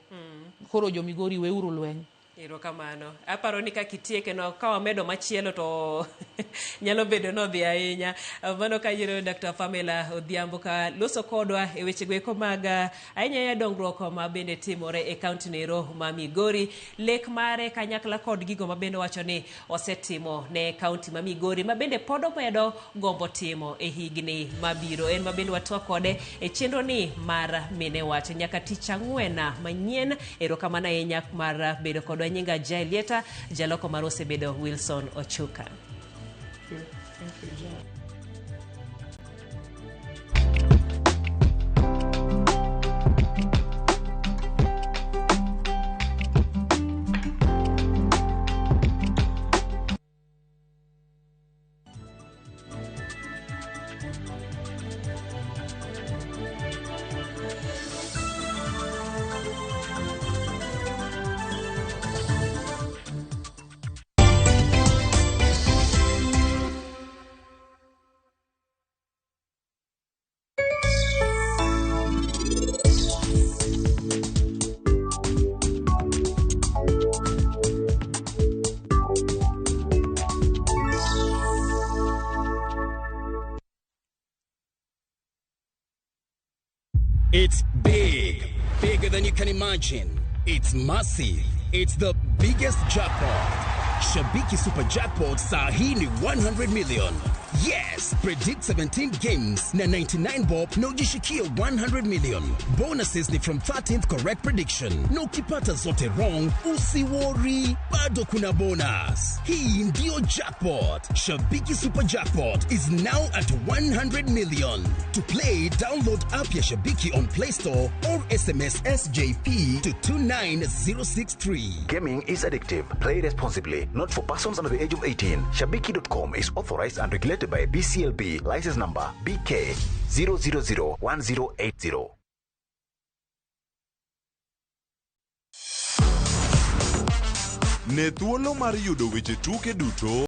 koro jo Migori weuru lweny Erokamano. Aparo ni kaka itieke no ka wamedo machielo to nyalo bedo nodhi ahinya. Mano ka yiero Dr. Pamela Odhiambo ka loso kodwa e weche goeko mag ah, ahinya ahinya dongruok ma bende timore e kaunti nero ma Migori. Lek mare kanyakla kod gigo ma bende wacho ni osetimo ne kaunti ma Migori ma bende pod omedo gombo timo e higni mabiro. En ma bende watwak kode e chenro ni mar Mine Wach. Nyaka tich ang'wen manyien, erokamano ahinya mar bedo kodwa. Nyinga Jael Lieta, jaloko mar osebedo Wilson Ochuka. Thank you, Jael. It's big, bigger than you can imagine. It's massive. It's the biggest jackpot. Shabiki Super Jackpot saa hii ni 100 million. Yes, predict 17 games na 99 bob na ujishikie 100 million. Bonuses ni from 13th correct prediction. Na ukipata zote wrong, usiworry, bado kuna bonus. Hii ndio jackpot. Shabiki Super Jackpot is now at 100 million. To play, download app ya Shabiki on Play Store or SMS SJP to 29063. Gaming is addictive. Play responsibly. Not for persons under the age of 18. Shabiki.com is authorized and regulated by BCLB. License number BK 0001080. Ne thuolo mar yudo weche tuke duto